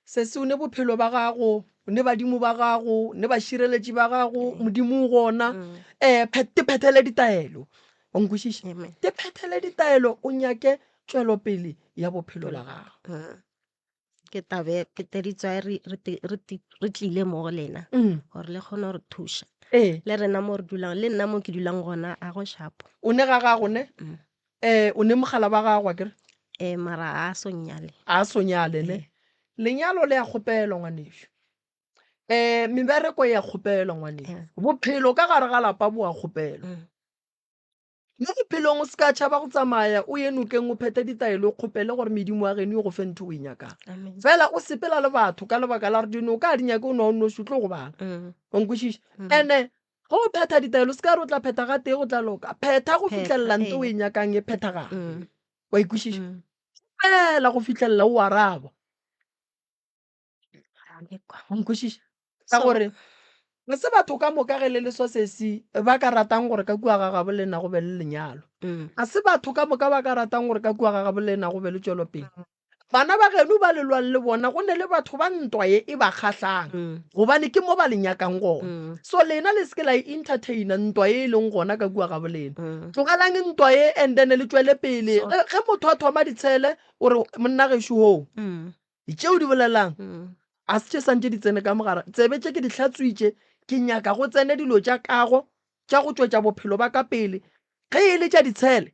Sesi o ne bophelo ba gago, o ne badimo ba gago, o ne bašireletši ba gago, Modimo o gona. Um te phethele ditaelo. Wa nkwešiša? Amen. Te phethele ditaelo o nyake tšwelopele ya bophelo la gago. Ke tabe ke teditswa re re te- re te- re tlile mo go lena Mm. gore le kgone go re thuša. Ee, Le rena mo re dulang le nna mo ke dulang gona a go shapo. o ne ga gago ne? Eh, o ne mogala ba gago akere? Eh, mara a so nyale. A so nyale ne? Lenyalo le a kgopelwa ngwanešu. Eh, mebereko e a kgopelwa ngwanešu. Bophelo ka gare ga lapa bo a kgopelwa. Mo bophelong o se ka tšhaba go tsamaya o ye nokeng o phethe ditaelo o kgopele gore medimo ya geno e go fe ntho o e nyakang. Fela o sepela le batho ka lebaka la gore dinoka ga di nyake o nwa o nnoši o tlo gobala. Wa nkwešiša? Ene Ge o phetha ditaelo, se ka re o tla phetha gatee go tla loka. Phetha go fihlelela nto o e nyakang e phethagala. Wa e kwešiša? Fela go fihlelela o araba. Wa nkwešiša? Ka gore ga se batho ka moka ge le le so sesi ba ka ratang gore ka kua ga gabo lena go be le lenyalo. Ga se batho ka moka ba ka ratang gore ka kua ga gabo lena go be le tšwelopele. Bana ba geno ba le lwang le bona, go ne le batho ba ntwa ye e ba kgahlang, gobane ke mo ba le nyakang gona. So lena le se ke la e entertaina ntwa ye e leng gona ka kua gabo lena. Tlogelang ntwa ye and then le tšwele pele. Ge, ge motho a thoma ditshele, o re, Monna gešo hoo, tše o di bolelang a se tše santše di tsene ka mogare. Tsebe tše ke di hlatswitše, ke nyaka go tsene dilo tša kago tša go tšwetša bophelo ba ka pele. Ge e le tša ditshele,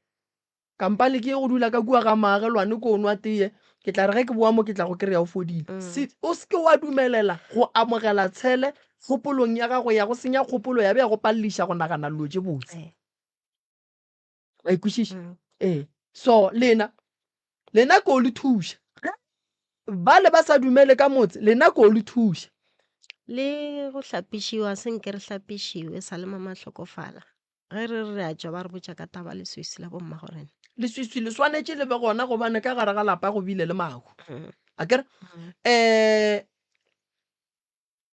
Kampane ke ye go dula ka kua ga maagelwane ko nwa teye. Ke tla re ge ke boa mo ke tla go kry-a o fodile. Se, o se ke wa dumelela go amogela tshele kgopolong ya gago ya go senya kgopolo ya be ya go paleliša go nagana dilo tše botse. Wa e kwešiša? Ee. So lena, lena ko le thuša. Ge bale ba sa dumele ka motse, lena ko le thuša. Le go hlapišiwa, se nke re hlapišiwe sa le mama hlokofala. Ge re re re a tšwa ba re botša ka taba leswiswi la bommago rena. Leswiswi le swanetše le be gona gobane ka gare ga lapa go bile le mahu. A kere? Um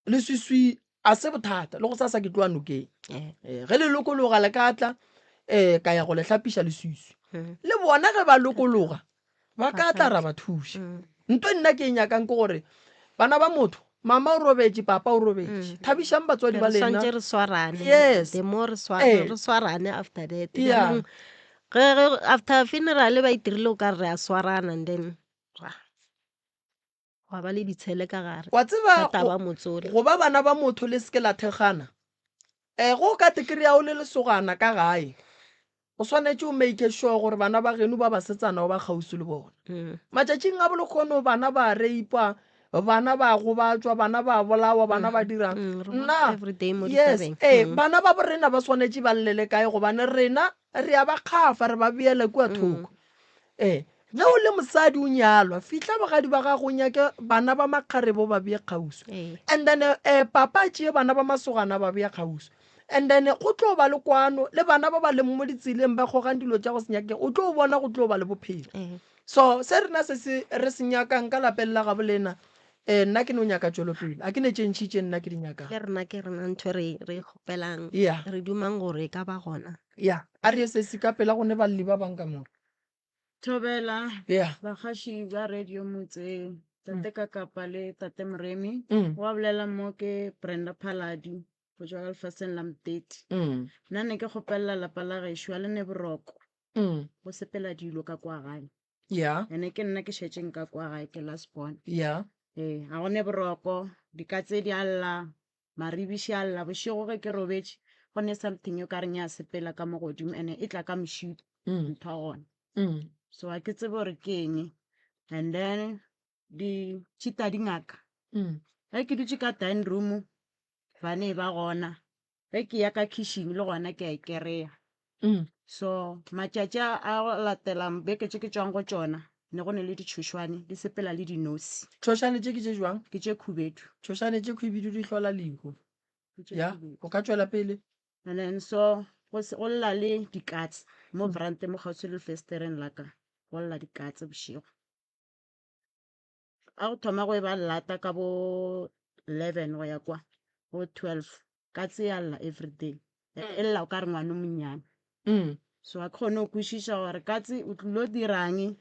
leswiswi a se bothata le go sasa ke tloa nokeng. Eh, ge le lokologa le ka tla um ka ya go le hlapiša leswiswi. Le bona ge ba lokologa ba ka tla ra ba thuša. Nto nna ke e nyakang ke gore bana ba motho, mama o robetše, papa o robetše, thabišang batswadi ba Re lena. swantše re swarane. Yes. The more re Eh. re swarane after that. Yeah. Jaanong, ge ge after funeral ba itirile o ka re re a swarana and then ra gwa ba le ditshele ka gare. Wa tseba Ka taba motsola. go ba bana ba motho le seke la thekgana. Eh, go ka te kry-a o le lesogana ka gae, o swanetše o make sure gore bana ba geno ba basetsana o ba kgauswi le bona. Matšatšing a bolekgono bana ba rapewa, bana ba gobatšwa, bana ba bolawa, bana ba dirang. Re bona Nna, everyday mo yes, ditabeng. ee, bana ba bo rena ba swanetše ba llele kae gobane rena re a ba kgafa, re ba beela kua thoko. Ee, ge o le mosadi o nyalwa, fihla bogadi ba gago o nyake bana ba makgarebe o ba bee kgauswi. Ee. And then eh, papa a tšee bana ba masogana a ba bea kgauswi. And then go tlo ba le kwano le bana ba ba leng mo ditseleng ba kgogang dilo tša go se nyakega, o tlo bona go tlo ba le bophelo. Ee. So se rena se se re se nyakang ka lapeng la gabo lena, eh, nna ke no nyaka tšwelopele, a ke ne tše ntši tše nna ke di nyakang. Le rena ke rena ntho e re re e kgopelang, Yeah. re dumang gore e ka ba gona. Ya, a re ye sesi ka pela go ne balli ba bang ka mo. Thobela, Yeah. bagaši ba Radio Motse, Tate Kakapa le Tate Moremi. Mm. Wa bolela mo ke Brenda Phaladi go tšwa ka lefaseng la Mteti. Nna ne ke kgopelela lapa la gešo a le ne boroko go sepela dilo ka kwa gae. Yeah. Ene ke nna ke šetšeng ka kwa gae ke last born. Yeah. Ee, ga go ne boroko, dikatse di a lla, maribiši a lla. Bošego ge ke robetše go ne something yo ka reng ya sepela ka mo godimo ene e tla ka mošito ntho ya gona. So ga ke tsebe gore ke eng. And then di tšhita dingaka. Ge ke dutše ka dining room bane e ba gona. Ge ke ya ka kitchen le gona ke a e kereya. So matšatši a go latelang beke tše ke tšwang go tšona ne go ne le ditšhošwane di sepela le dinosi. Tšhošane tše ke tše jwang? Ke tše khubedu. Tšhošane tše khubedu di hlola lehu. Ke tše Ya, khubedu. o ka tšwela pele. And then so go se go lla le dikatse mo veranteng mo kgauswi le lefesetereng la ka, go lla dikatse bošego. A go thoma go e ba lata ka bo 11 go ya kwa bo 12 katse ya lla everyday. E lla o ka re ngwana o monnyane. So ga ke kgone go kwešiša gore katse o tlilo dirang.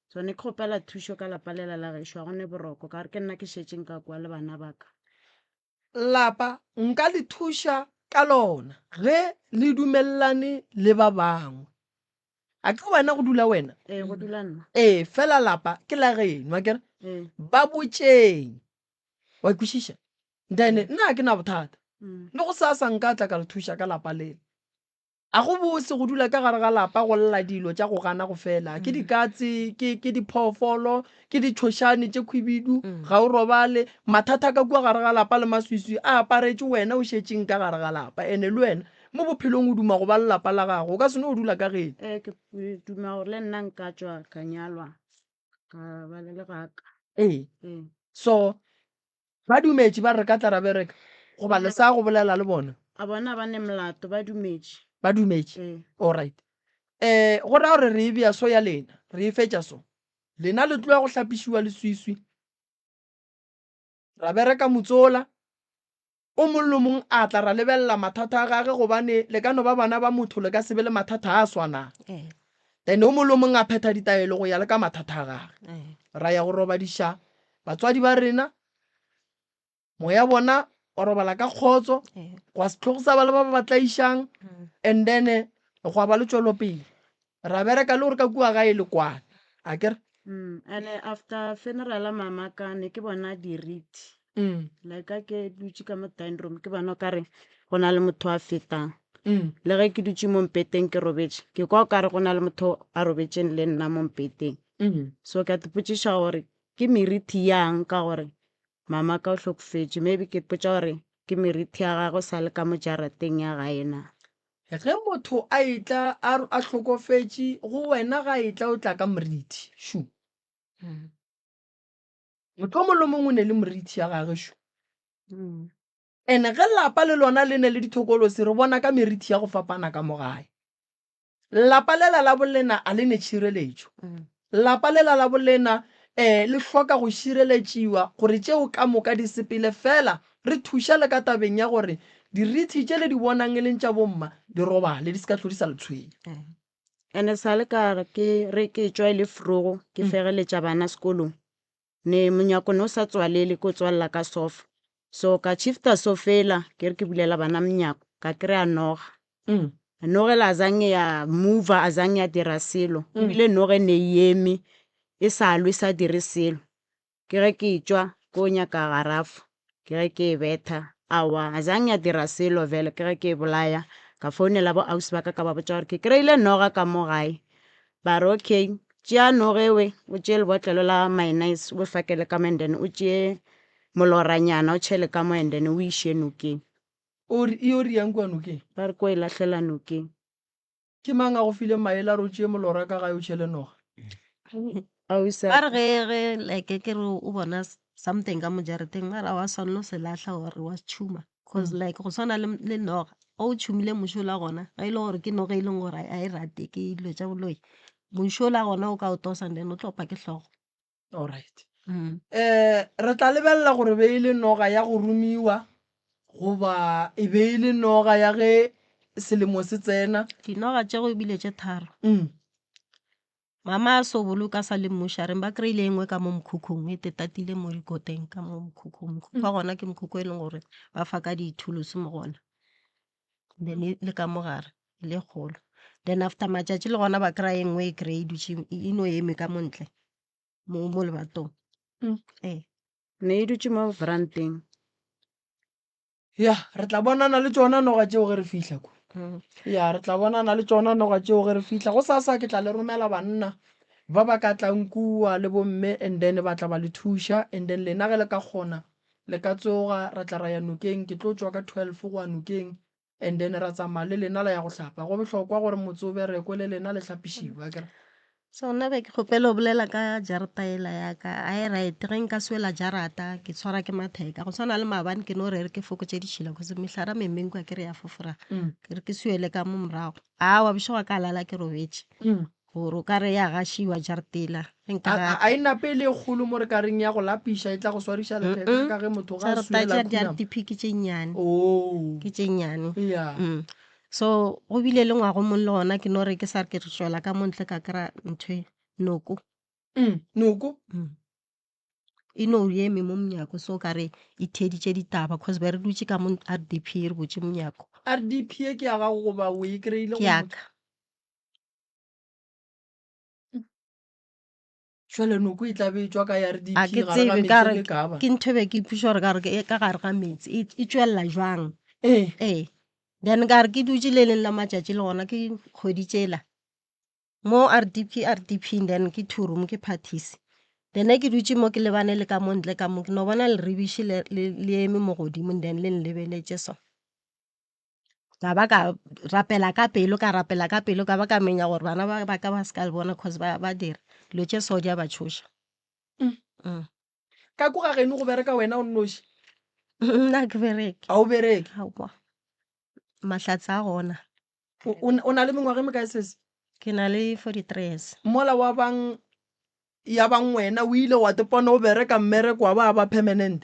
So ne ke kgopela thušo ka lapa lela la gešo, ga go ne boroko ka gore ke nna ke šetšeng ka kwa le bana ba ka. Lapa nka le thuša ka lona ge le dumelelane le ba bangwe. A ke wena go dula wena? Ee, go dula nna. Ee, fela lapa ke la geno, akere? Ee. Ba botšeng. Wa kwešiša? Then nna ga ke na bothata. Le go sasa nka tla ka le thuša ka lapa lela. A go bose go dula ka gare ga lapa go lla dilo tša go gana go fela. Ke dikatse, ke, ke diphoofolo, ke ditšhošane tše khwibidu, ga o robale. Mathata ka kua gare ga lapa le maswiswi a aparetše wena o šetšeng ka gare ga lapa. Ene le wena mo bophelong o duma go ba le lapa la gago, o ka se no dula ka geno. Ee, ke duma gore le nna nka tšwa ka nyalwa ka ba le legaka. Ee. Ee. So ba dumetše ba re re ka tla ra bereka goba le sa go bolela le bona? A bona ba ne molato, ba dumetše. Ba dumetše? Ee. Alright. Go raya gore re e bea so ya lena, re e fetša so. Lena le tloya go hlapišiwa leswiswi, ra bereka motsola, o mong le mong a tla ra lebelela mathata a gage gobane le ka no ba bana ba motho le ka se be le mathata a swanang. Ee. Then o mong le o mong a phetha ditaelo go ya le ka mathata a gage. Ee. Ra ya go robadiša batswadi ba rena, moya bona wa robala ka kgotso, Ee. gwa se tloge sa ba le ba ba ba tlaišang, and then gwa ba le tšwelopele. Ra bereka le gore ka kua gae le kwane, akere? And after funeral ya mama ka ne ke bona diriti. Like ka ke dutše ka mo dining room ke bona o ka re go na le motho a fetang. Le ge ke dutše mo mpeteng ke robetše, ke kwa o ka re go na le motho a robetšeng le nna mo mpeteng. So ke a ipotšiša gore ke merithi yang ka gore mama ka o hlokofetše, maybe ke ipotša gore ke merithi ya gagwe sa le ka mo jarateng ya gae na. Ge motho a etla a a hlokofetše go wena ga etla o tla ka morithi shu. Motho o mongwe le mongwe o ne le morithi ya gage shu. And ge lapa le lona le ne le dithokolosi re bona ka merithi ya go fapana ka mo gae. Lapa lela la bolena a le ne tšhireletšo. Lapa lela la bolena um le hloka go šireletšiwa gore tšeo ka moka di sepele fela re thuša le ka tabeng ya gore dirithi tše le di bonang e leng tša bomma di robale di se ka hlo di sa le tshwenya. Ene sa le ka re ke re ke tšwa e le frogo ke fegeletša bana sekolong ne monyako ne o sa tswalele ke o tswalela ka sofa so ka shifta sofela ke re ke bulela bana monyako ka kry-a noga mm. noge la zange ya mover a zange ya dira selo mm. ebile noge ne e eme e sa lwe sa dire selo ke ge ke tšwa ko nyaka garafo ke ge ke e betha awa a zange ya dira selo vele ke ge ke e bolaya ka founela bo ausi ba ka ka ba botša gore ke kry-ile noga ka mo gae ba re okay tšea noge we o tšee lebotlelo la mayonnaise o fakele ka mo and then o tšee moloranyana o tšhele ka mo and then o iše nokeng O re, E o riang kua nokeng? Ba re ko e lahlela nokeng. Ke mang a go fileng maele a re o tšee molora ka gae o tšhele noga? Ausi Ba re ge ge like ke re o bona something ka mo jarateng mara wa swanela o se lahla or wa se tšhuma cause like go swana le, le noga o tšhumile mošola gona ge e le gore ke noga e leng gore a e rate ke dilo tša boloi mošola gona o ka o tosa and then o tlo opa ke hlogo. Alright. Mm. Eh, re tla lebelela gore be e le noga ya go romiwa goba e be e le noga ya ge selemo se tsena. Dinoga tše go ebile tše tharo. Mm. Mama a so boloka sa le mmušareng ba kry-ile e nngwe ka mo mokhukhung e tetatile mo dikoteng ka mo mokhukhung. Mokhukhu wa gona ke mokhukhu e leng gore ba fa ka dithulusi mo gona. Then e le ka mo gare e le kgolo. Then after matšatši le gona ba kry-a e nngwe e kry-e dutše e no eme ka mo ntle mo mo lebatong. Ee. Ne e dutše mo veranteng. Ya, re tla bonana le tšona noga tšeo ge re fihla kwa. Ya, re tla bonana le tšona noga tšeo ge re fihla. Gosasa ke tla le romela banna ba ba ka tlang kua le bomme and then ba tla ba le thuša and then lena ge le ka kgona le ka tsoga ra tla ra ya nokeng. Ke tlo tšwa ka 12 go ya nokeng and then ra tsamaya le lena la ya go hlapa. Go bohlokwa gore motse o berekwe le lena le hlapišiwe, akere? So nna be ke kgopela go bolela ka jarata ela ya ka a e right ge nka swela jarata ke tshwara ke matheka go tshwana le maabane ke no re re ke fokotše ditšhila cause mehlara memeng kwa ke re ya fofora ke re ke swele ka mo morago awa bošego ka lala ke robetše gore o ka re ya gašiwa jarata ela ge nka A a e nape e le e kgolo mo re ka reng ya go lapiša e tla go swariša letheka ka ge motho ga a jarata swela tša khunama. di-RDP ke tše nnyane Oh. ke tše nnyane Yeah. So go bile le ngwago mong le gona ke no re ke sa re ke re tšwela ka mo ntle ka kry-a ntho e noko. Noko? E no eme mo monyako so ka re e theeditše ditaba cause be re dutše ka mo R_D_P re butše monyako. R_D_P e ke ya gago goba o e kry-ile Ke go ya motho? ka. Jwale noko e tla be e tšwa ka ya A RDP ke gare ga tsebe ka meetse re le kaba. ke ntho e be ke ipotšiša gore ka re ke ka gare ga meetse e e tšwelela jwang. Ee. Ee. Then ka re ke dutše le leng la matšatši le gona ke kgwedi tšela mo RDP RDP then ke two room ke parties. Then ge ke dutše mo ke lebane le ka mo ntle ka mo ke no bona leribiši le le le eme mo godimo then le nlebeletše so. Ka ba ka rapela ka pelo ka rapela ka pelo ka ba ka menya gore bana ba ba ka ba se ka le bona cause ba ba dira dilo tše so di a ba tšhoša. Ka ko ga geno go bereka wena o nnoši? Nna ke bereke. A o bereke? Aowa. Mahlatse a gona. O na le mengwaga e mekae sesi? Ke na le 43 years. Mola wa bang ya bang wena o ile wa tepona o bereka mmereko wa ba ba permanent?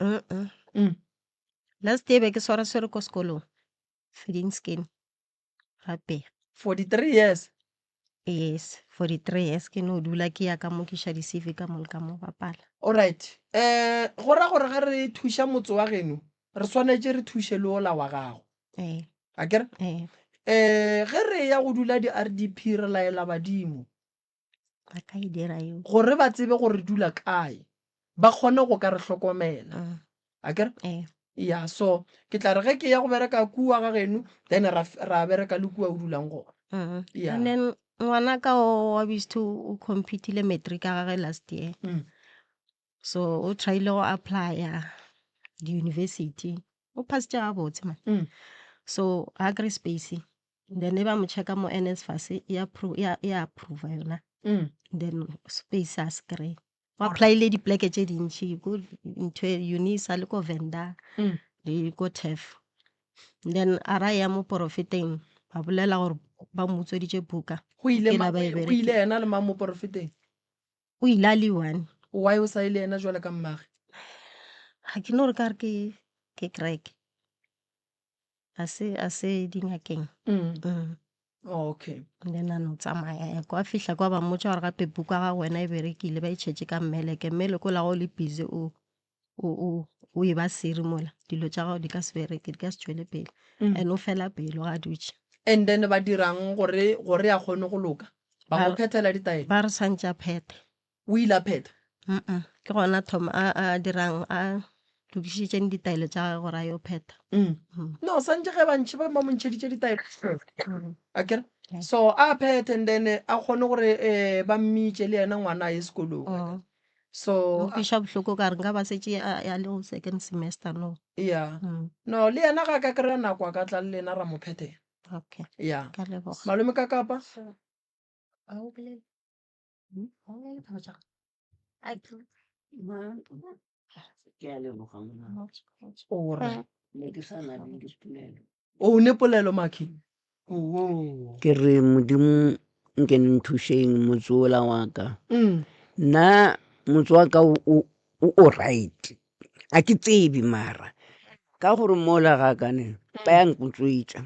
Last year be ke swara swere ko sekolong feeding scheme gape. 43 years? Yes, 43 years ke no dula ke ya ka mo ke iša di-C_V ka mo le ka mo bapala. Alright, eh go ra gore ge re thuša motse wa geno re swanetše re thuše le ola wa gago. Ee. Akere? Ee. Eh ge re ya go dula di-R_D_P re laela badimo. Ba ka e dira eo. Gore ba tsebe gore re dula kae, ba kgone go ka re hlokomela. Akere? Ee. Ya, so ke tla re ge ke ya go bereka kua ga geno, then ra, ra bereka le kua o dulang gona. Ya. And then. Ngwana ka o wa bisthu o completile matric ya gagwe last year. So o tryile go applya di-university. O passitše gabotse man. So ga kry space. Then e ba mo checka mo NSFAS e ya approva yona. Then space a se kry. O applyile dipleke tše dintši ko ntho e Unisa le ko Venda le ko TEF. Then a ra ya mo porofeteng ba bolela gore ba mo utsweditše buka. Go ile Ke ma- la ba e go ile berekile. yena le mang mo porofeteng? O ile a le one. Why o sa ile yena jwale ka mmage? Ga ke no re ka re ke ke kereke. A se a se dingakeng. Okay. Then a no tsamaya ya kwa fihla kwa ba mmotša gore gape buka ya gago wena e berekile ba e tšhetše ka mmeleke. Mmeleke o la go le busy o o o o e ba seri mola dilo tša gago di ka se bereke di ka se tšwele pele. And o fela pelo ga dutše. And then ba dirang gore gore a kgone go loka? Ba mo Ba- phethela ditaelo. Ba re swantše a phethe. O ile a phetha? Mm-mm. Ke gona thoma a a dirang a lokišitšeng ditaelo tša gagwe gore a yo phetha. No, santše ge bantši ba ba mo ntšheditše ditaelo. Akere? So a phethe and then a kgone gore eh ba mmitše le yena ngwana a ye sekolong. So Go kweša bohloko ka re nka ba setše a a le go second semester no. Yeah. No, le yena ga a ka kry-a nako a ka tla le lena ra mo phethela. Okay. Yeah. Ka leboga. Malome ka kapa? A o bolele. A o bolele taba tša gago. Ke a leboga ngwana. O re. Ne ke sa na le dipolelo. O ne polelo Maki? Oo. Ke re Modimo nke nthušeng motse ola wa ka. Nna motse wa ka o o o right. A ke tsebe mara ka gore mola ga ka ne ba ya nkutswetša.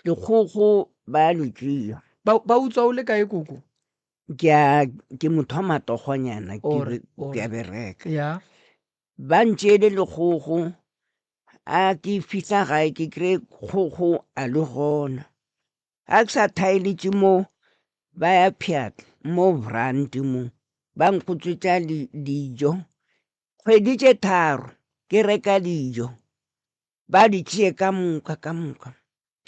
Dikgogo ba ya di tšea. Ba ba utswa o le kae koko? Ke a ke motho wa matogonyana ke Ore, be ke a ore. bereka. Ya. Ba ntšeele lekgogo a ke fihla gae ke kry kgogo a le gona. A ke sa thaeletše mo ba ya pheatla mo brand mo ba nkutswetša dijo. Kgwedi tše tharo ke reka dijo ba di tšee ka moka ka moka.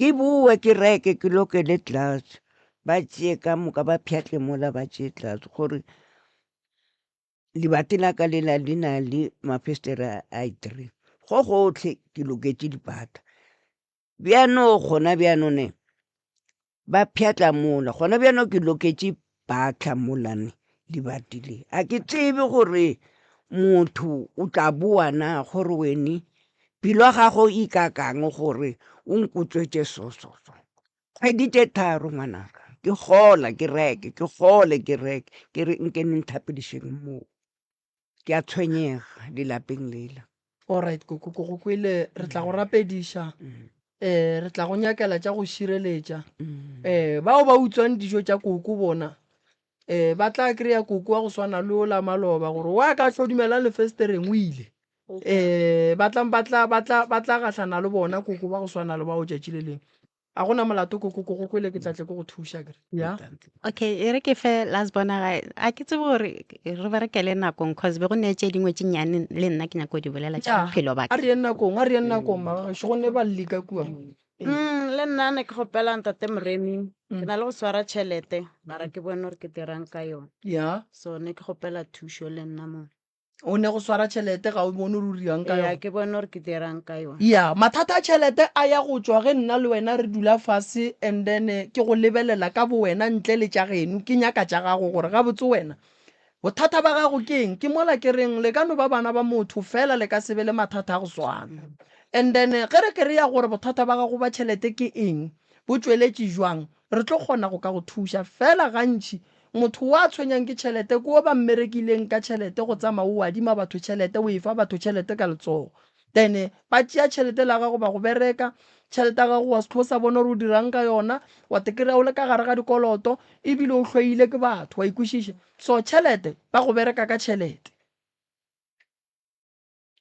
Ke boe ke reke ke lokele tlase ba tšee ka moka ba pheatle mola ba tšee tlase gore lebati la ka lela le na le mafestere a three go gotlhe ke loketše dipata. Bjano gona bjano ne ba pheatla mola gona bjano ke loketše patla molane lebati le. A ke tsebe gore motho o tla boa na gore wene pelo ya gago e ikakang gore o nkutswetše so so so. Kgwedi tše tharo ngwanaka ke gola ke reke ke gole ke reke ke re nke ne nthapedišeng moo. Ke a tshwenyega lelapeng lela. Alright koko ko go kwele re tla go rapediša. Eh re tla go nyakela tša go šireletša. Eh bao ba utswang dijo tša koko bona eh ba tla kry-a koko wa go swana le ola maloba gore wa ka hlodumela lefestereng o ile. Eh ba tla ba tla ba tla ba tla gahlana le bona koko ba go swana le bao tšatši le lengwe. A gona molato koko ko go kwele ke tla tle ke go thuša kere. Ya. Okay, e re ke fe last bona gae. A ke tsebe gore re berekele nakong cause be go ne tše dingwe tše nnyane le nna ke nyako di bolela tša Ya. bophelo ba A ka. re yeng nakong, a re yeng nakong magagešu go ne ba lika kua. Le nna ne ke kgopela ntate Moremi ke na le go swara tšhelete mara ke bone gore ke dirang ka yona. Ya. So ne ke kgopela thušo le nna mo. O ne go swara tšhelete ga o bone gore o dirang ka Eya yona. ke bone gore ke dirang ka yona. Ya, mathata a tšhelete a ya go tšwa ge nna le wena re dula fase and then ke go lebelela ka bo wena ntle le tša geno ke nyaka tša gago gore gabotse wena bothata ba gago ke eng. Ke mola ke reng le ka no ba bana ba motho fela le ka se be le mathata a go swana. And then ge re kry-a gore bothata ba gago ba tšhelete ke eng, bo tšweletše jwang, re tlo kgona go ka go thuša. Fela gantši motho wa tshwenyang ke tšhelete ke o ba mmerekileng ka tšhelete go tsamaya o adima batho tšhelete o efa batho tšhelete ka letsogo. Then ba tšea tšhelete la gago ba go bereka, tšhelete ya gago wa se tlo sa bona gore o dirang ka yona, wa te kry-a o le ka gare ga dikoloto ebile o hloile ke batho, wa ikwešiša. So tšhelete ba go bereka ka tšhelete.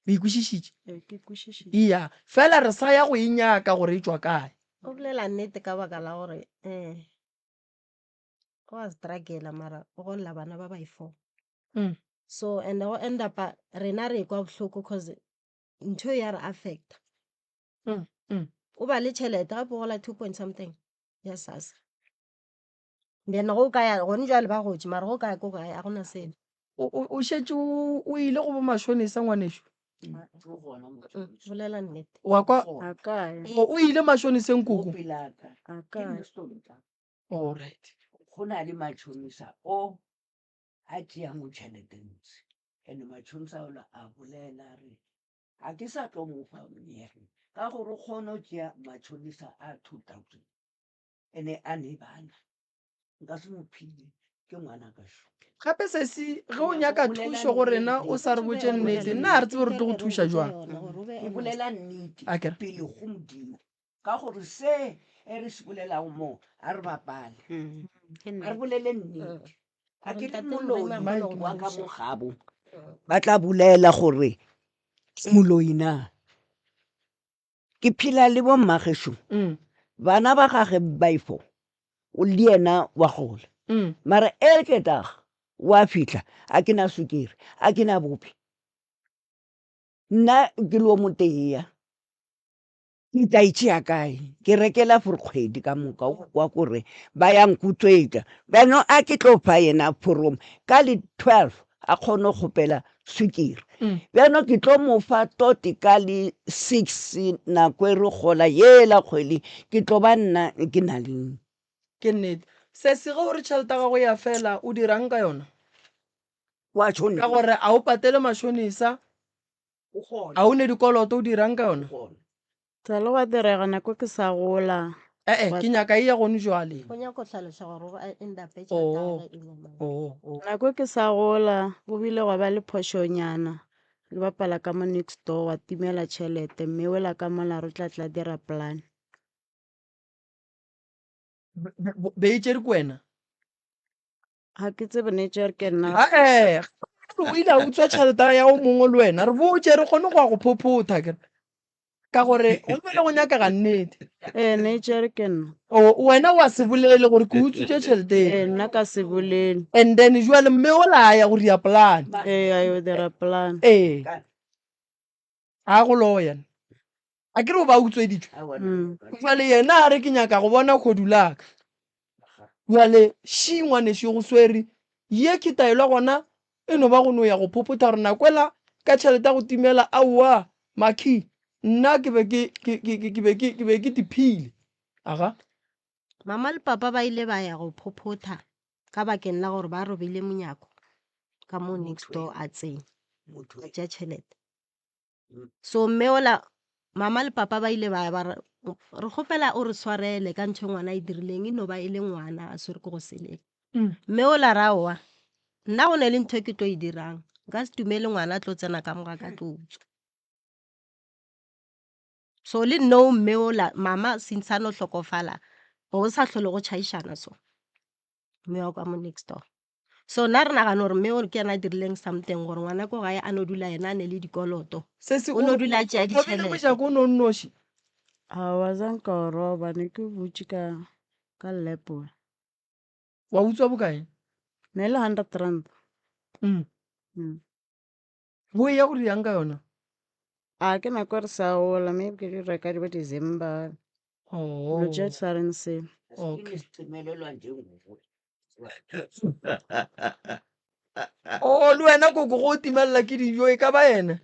O ikwešišitše? Ee, ke kwešišitše. Iya, fela re sa ya go e nyaka gore e tšwa kae. O bolela nnete ka baka la gore um o a struggle mara o golla bana ba ba i-four. So and go end up rena re kwa bohloko cause ntho ya re affecta. O ba le tšhelete gape o gola two point something ya SASSA. Then ge o ka ya gone jwale ba gotše mara ge o ka ya ko gae a gona selo. O, o, o šetše o, o ile go bomašonisa ngwanešu? Bolela nnete. Wa kwa? A kae? O, o ile mašoniseng koko? A kae? All right. Go na le matšhonisa o a tšeang tšhelete ntsi and matšhonisa ola a bolela a re ga ke sa tlo mo fa monyetla ka gore o kgone go tšea matšhonisa a 2000 ene a ne bana nka se mo phile ke ngwana ka šo. Gape sesi ge o nyaka thušo go rena o sa re botše nnete nna ga re tsebe re tlo go thuša jwang. Ke bolela nnete Akere. pele go Modimo ka gore se e re se bolelago mo a re bapale a re bolele nnete a ke re moloi wa ka mo gabo ba tla bolela gore moloi na Ke phela le bommagešo, bana ba gage baifo, le yena wa gola. Mara elke dag wa fihla, a ke na sukiri, a ke na bupi. Nna ke le o moteea, ke tla e tšea kae? Ke rekela for kgwedi ka moka, o kwa kore ba ya nkutswetša. Bjano a ke tlo fa yena foromo ka le 12 a kgone go kgopela swikiri. Bjano ke tlo mo fa tote ka le 6 nako e re gola yela kgwedi ke tlo ba nna ke na le. Ke nnete. Sesi ge o re tšhelete ya gago ya fela o dirang ka yona? Wa tšhonisa. Ka gore a o patele mashonisa, a o ne dikoloto o dirang ka yona? Sa le gwa direga nako ke sa gola. Eh-eh, ke nyaka e ya gone jwale. Go nyaka go hlaloša gore o end up tšhelete ya Oh, gagwe e le mang. oh, oh. Nako ke sa gola, go bile gwa ba le phošonyana. Ke bapala ka mo next door, gwa timela tšhelete. Mme wela ka mola re tla tla dira plan. Be e tšere ke wena? Ga ke tsebe ne tšere ke nna. Ae, o ile a utswa tšhelete ya o mongwe le wena. Re botše re kgone go ya go phophotha ke ka gore go be go nyakega nnete. Ee, ne tšere ke nna. O wena wa se bolele gore ke utswitše tšhelete Ee, nna ka se bolele. And then jwale mme o la ya go dira plan. Ee, a yo dira plan. Ee. A go loya. A ke re o ba utsweditšwe. Jwale yena a re ke nyaka go bona kgodu la ka. Jwale shi ngwanešu go swere ye ke taelo ya gona e no ba go no ya go phophotha gore nakwela ka tšhelete ya go timela aowa Makhi nna ke be ke ke ke ke be ke ke be ke tiphile. Aga. Mama le papa ba ile ba ya go phophotha ka bakeng la gore ba robile monyako ka mo next door a tsene a tšea tšhelete. So mme ola mama le papa ba ile ba ya ba re re kgopela o re swarele ka ntho e ngwana e dirileng e no ba e le ngwana a swere ke go seleka. Mme ola ra aowa nna go ne le ntho e ke tlo e dirang nka se dumele ngwana a tlo tsena ka mo ga ka tlo utswa. So le nou mme ola mama since a no hlokofala go sa hlole go tšhaišana so mme wa ka mo next door. So nna re nagana gore mme o ke yena a dirileng something gore ngwana ko gae a no dula yena a ne le dikoloto. Sesi O no dula a tšea o robile ditšhelete. mojako o no nnoši. Aowa zanka o roba ne ke butše ka ka lepola. Wa utswa bokae? Ne le 100 rand. Bo eya go dirang ka yona? A ke nako re sa gola maybe ke di reka di bo December. Oh. Dilo tše di sa reng selo. Okay. Oh, le wena koko go timelela ke dijo e ka ba yena?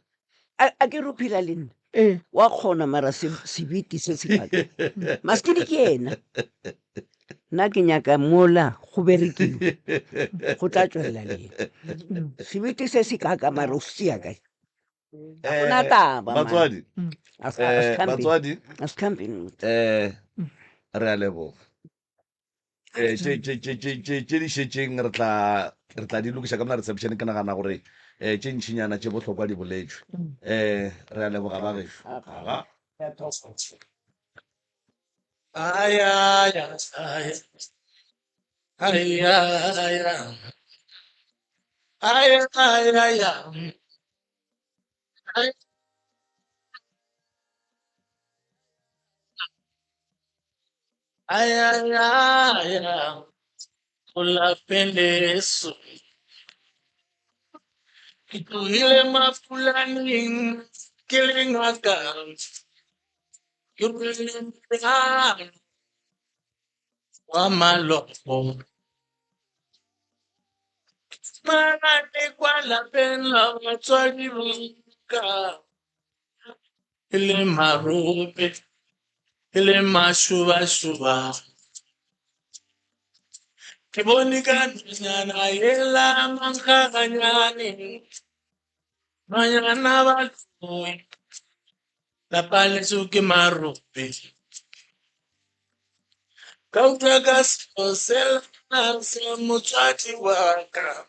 A ke re o phela le nna. Ee. Wa kgona mara sebete se se kaka. Maskidi ke yena. Nna ke nyaka mola go berekiwe. Go tla tšwelela le yena. Sebete se se kaka mara o se tšea kae? Ga go na taba, man. Batswadi, A se- a se hlampe. batswadi, A se hlampe. re a leboga. Tše, tše, tše, tše, tše, tše di šetšeng re tla, re tla di lokiša ka mona reception. Ke nagana gore tše ntšinyana tše bohlokwa di boletšwe. Re a leboga ba gešo. Aga. Ay, ay, ay, ay, ay, ay, ay, ay, ay, ay. Ay, ay, ay, ay, go lapeng leso. Ke tlogile mapulaneng ke le ngaka, ke rwele morwalo wa maloko. Magane kwa lapeng la batswadi ba ka. E le marope, e le mašubašuba. Ke bone ka nonyana yela mankgaganyane. Nonyana ba loi, lapa leso ke marope. Ka utlwa ka selo sela sa motswadi wa ka.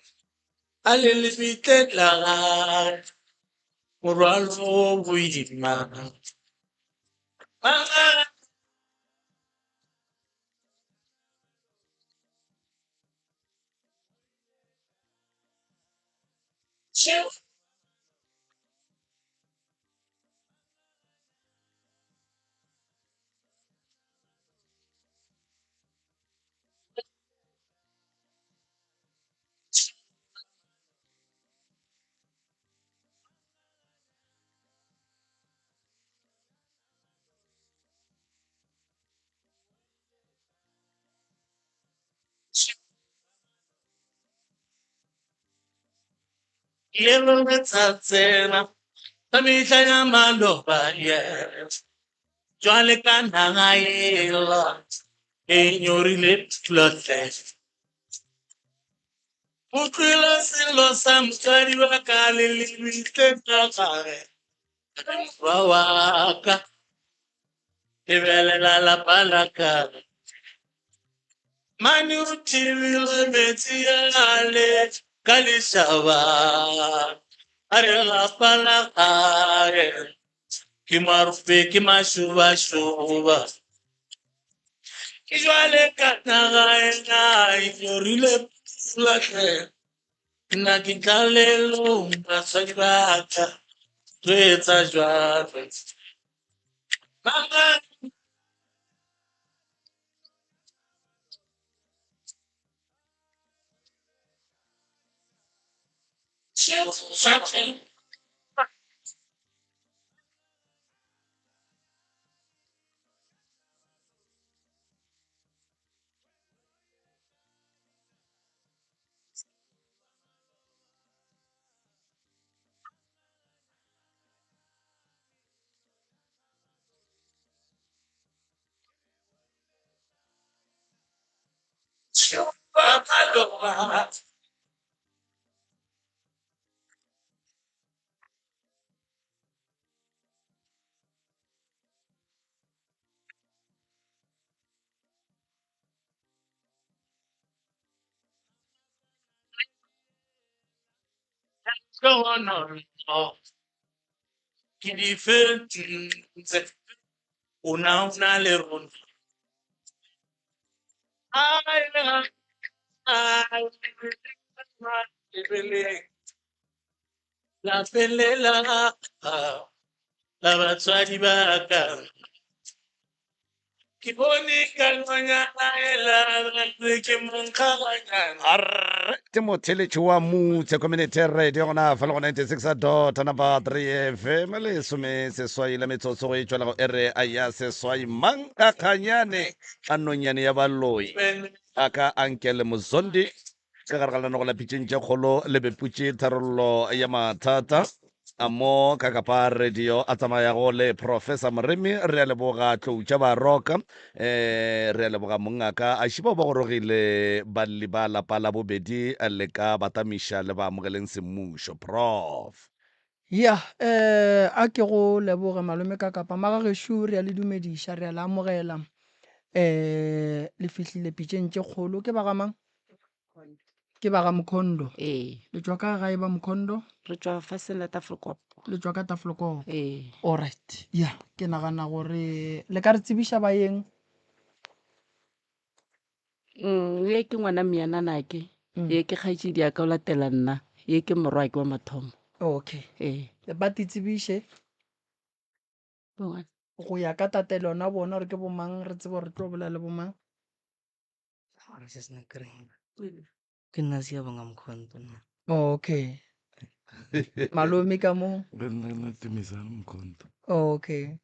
A le lebitleng la gagwe, morwalo o boima. Lelo letsatsela ka mehla ya maloba yeah. Jwale ka naga ela e nyorile pula hle. Utlwile sello sa motswadi wa ka le lebitleng la gage. Morwa wa ka, lebelela lapa la ka. Mane o thibile metsi ale ka lešaba. A re lapa la gae ke marope ke mašobašoba. Ke jwale ka naga ena e nyorile pula hle. Nna ke tlalelong batswadi ba ka tlo etsa jwang? Mama Ke di fentse o na o na le rona. Lapeng le la la batswadi ba ka. Ke bone ka nonyana ela ke monkgaganyana. Arre, ke motheletši wa Mutse Community Radio gona fa le go 96 dot number 3 FM lesome seswai la metsotso go e tšwela go ere a ya seswai mang a kganyane a nonyane ya baloi a ka ankele mozondi Ka gare ga lenanego la Pitšeng tše Kgolo le beputše tharollo ya mathata a mo ka kapa radio a tsamayago le Professor Moremi. Re a leboga Tlou tša Baroka. Eh, re a leboga mongaka. A šiba ba gorogile balli ba lapa la bobedi le ka batamiša le ba amogeleng semmušo. Prof. Ya, eh, a ke go leboge malome ka kapa magagešo re a le dumediša, re a le amogela. Eh, le fihlile pitšeng tše kgolo. Ke ba ga mang? Ke ba ga Mkhondo. Ee. Le tšwa ka gae ba Mkhondo? Re tšwa faseng la Tafelkop. Le tšwa ka Tafelkop. Ee. Alright. Ya, ke nagana gore le ka re tsebiša baeng. Mm, ye ke ngwana miananake. Mm. Ye ke kgaetšedi ya ka o latela nna. Ye ke morwake wa mathomo. Okay. Ee. Ba te tsebiše. Bongwana. Go ya ka tatelona bona gore ke bomang re tsebe gore re tlo bolela le bomang. Ke nna Siyabonga Mkhonto nna. Okay. Malome ka mo. Ke nna nna Tumisang Mkhonto. Okay.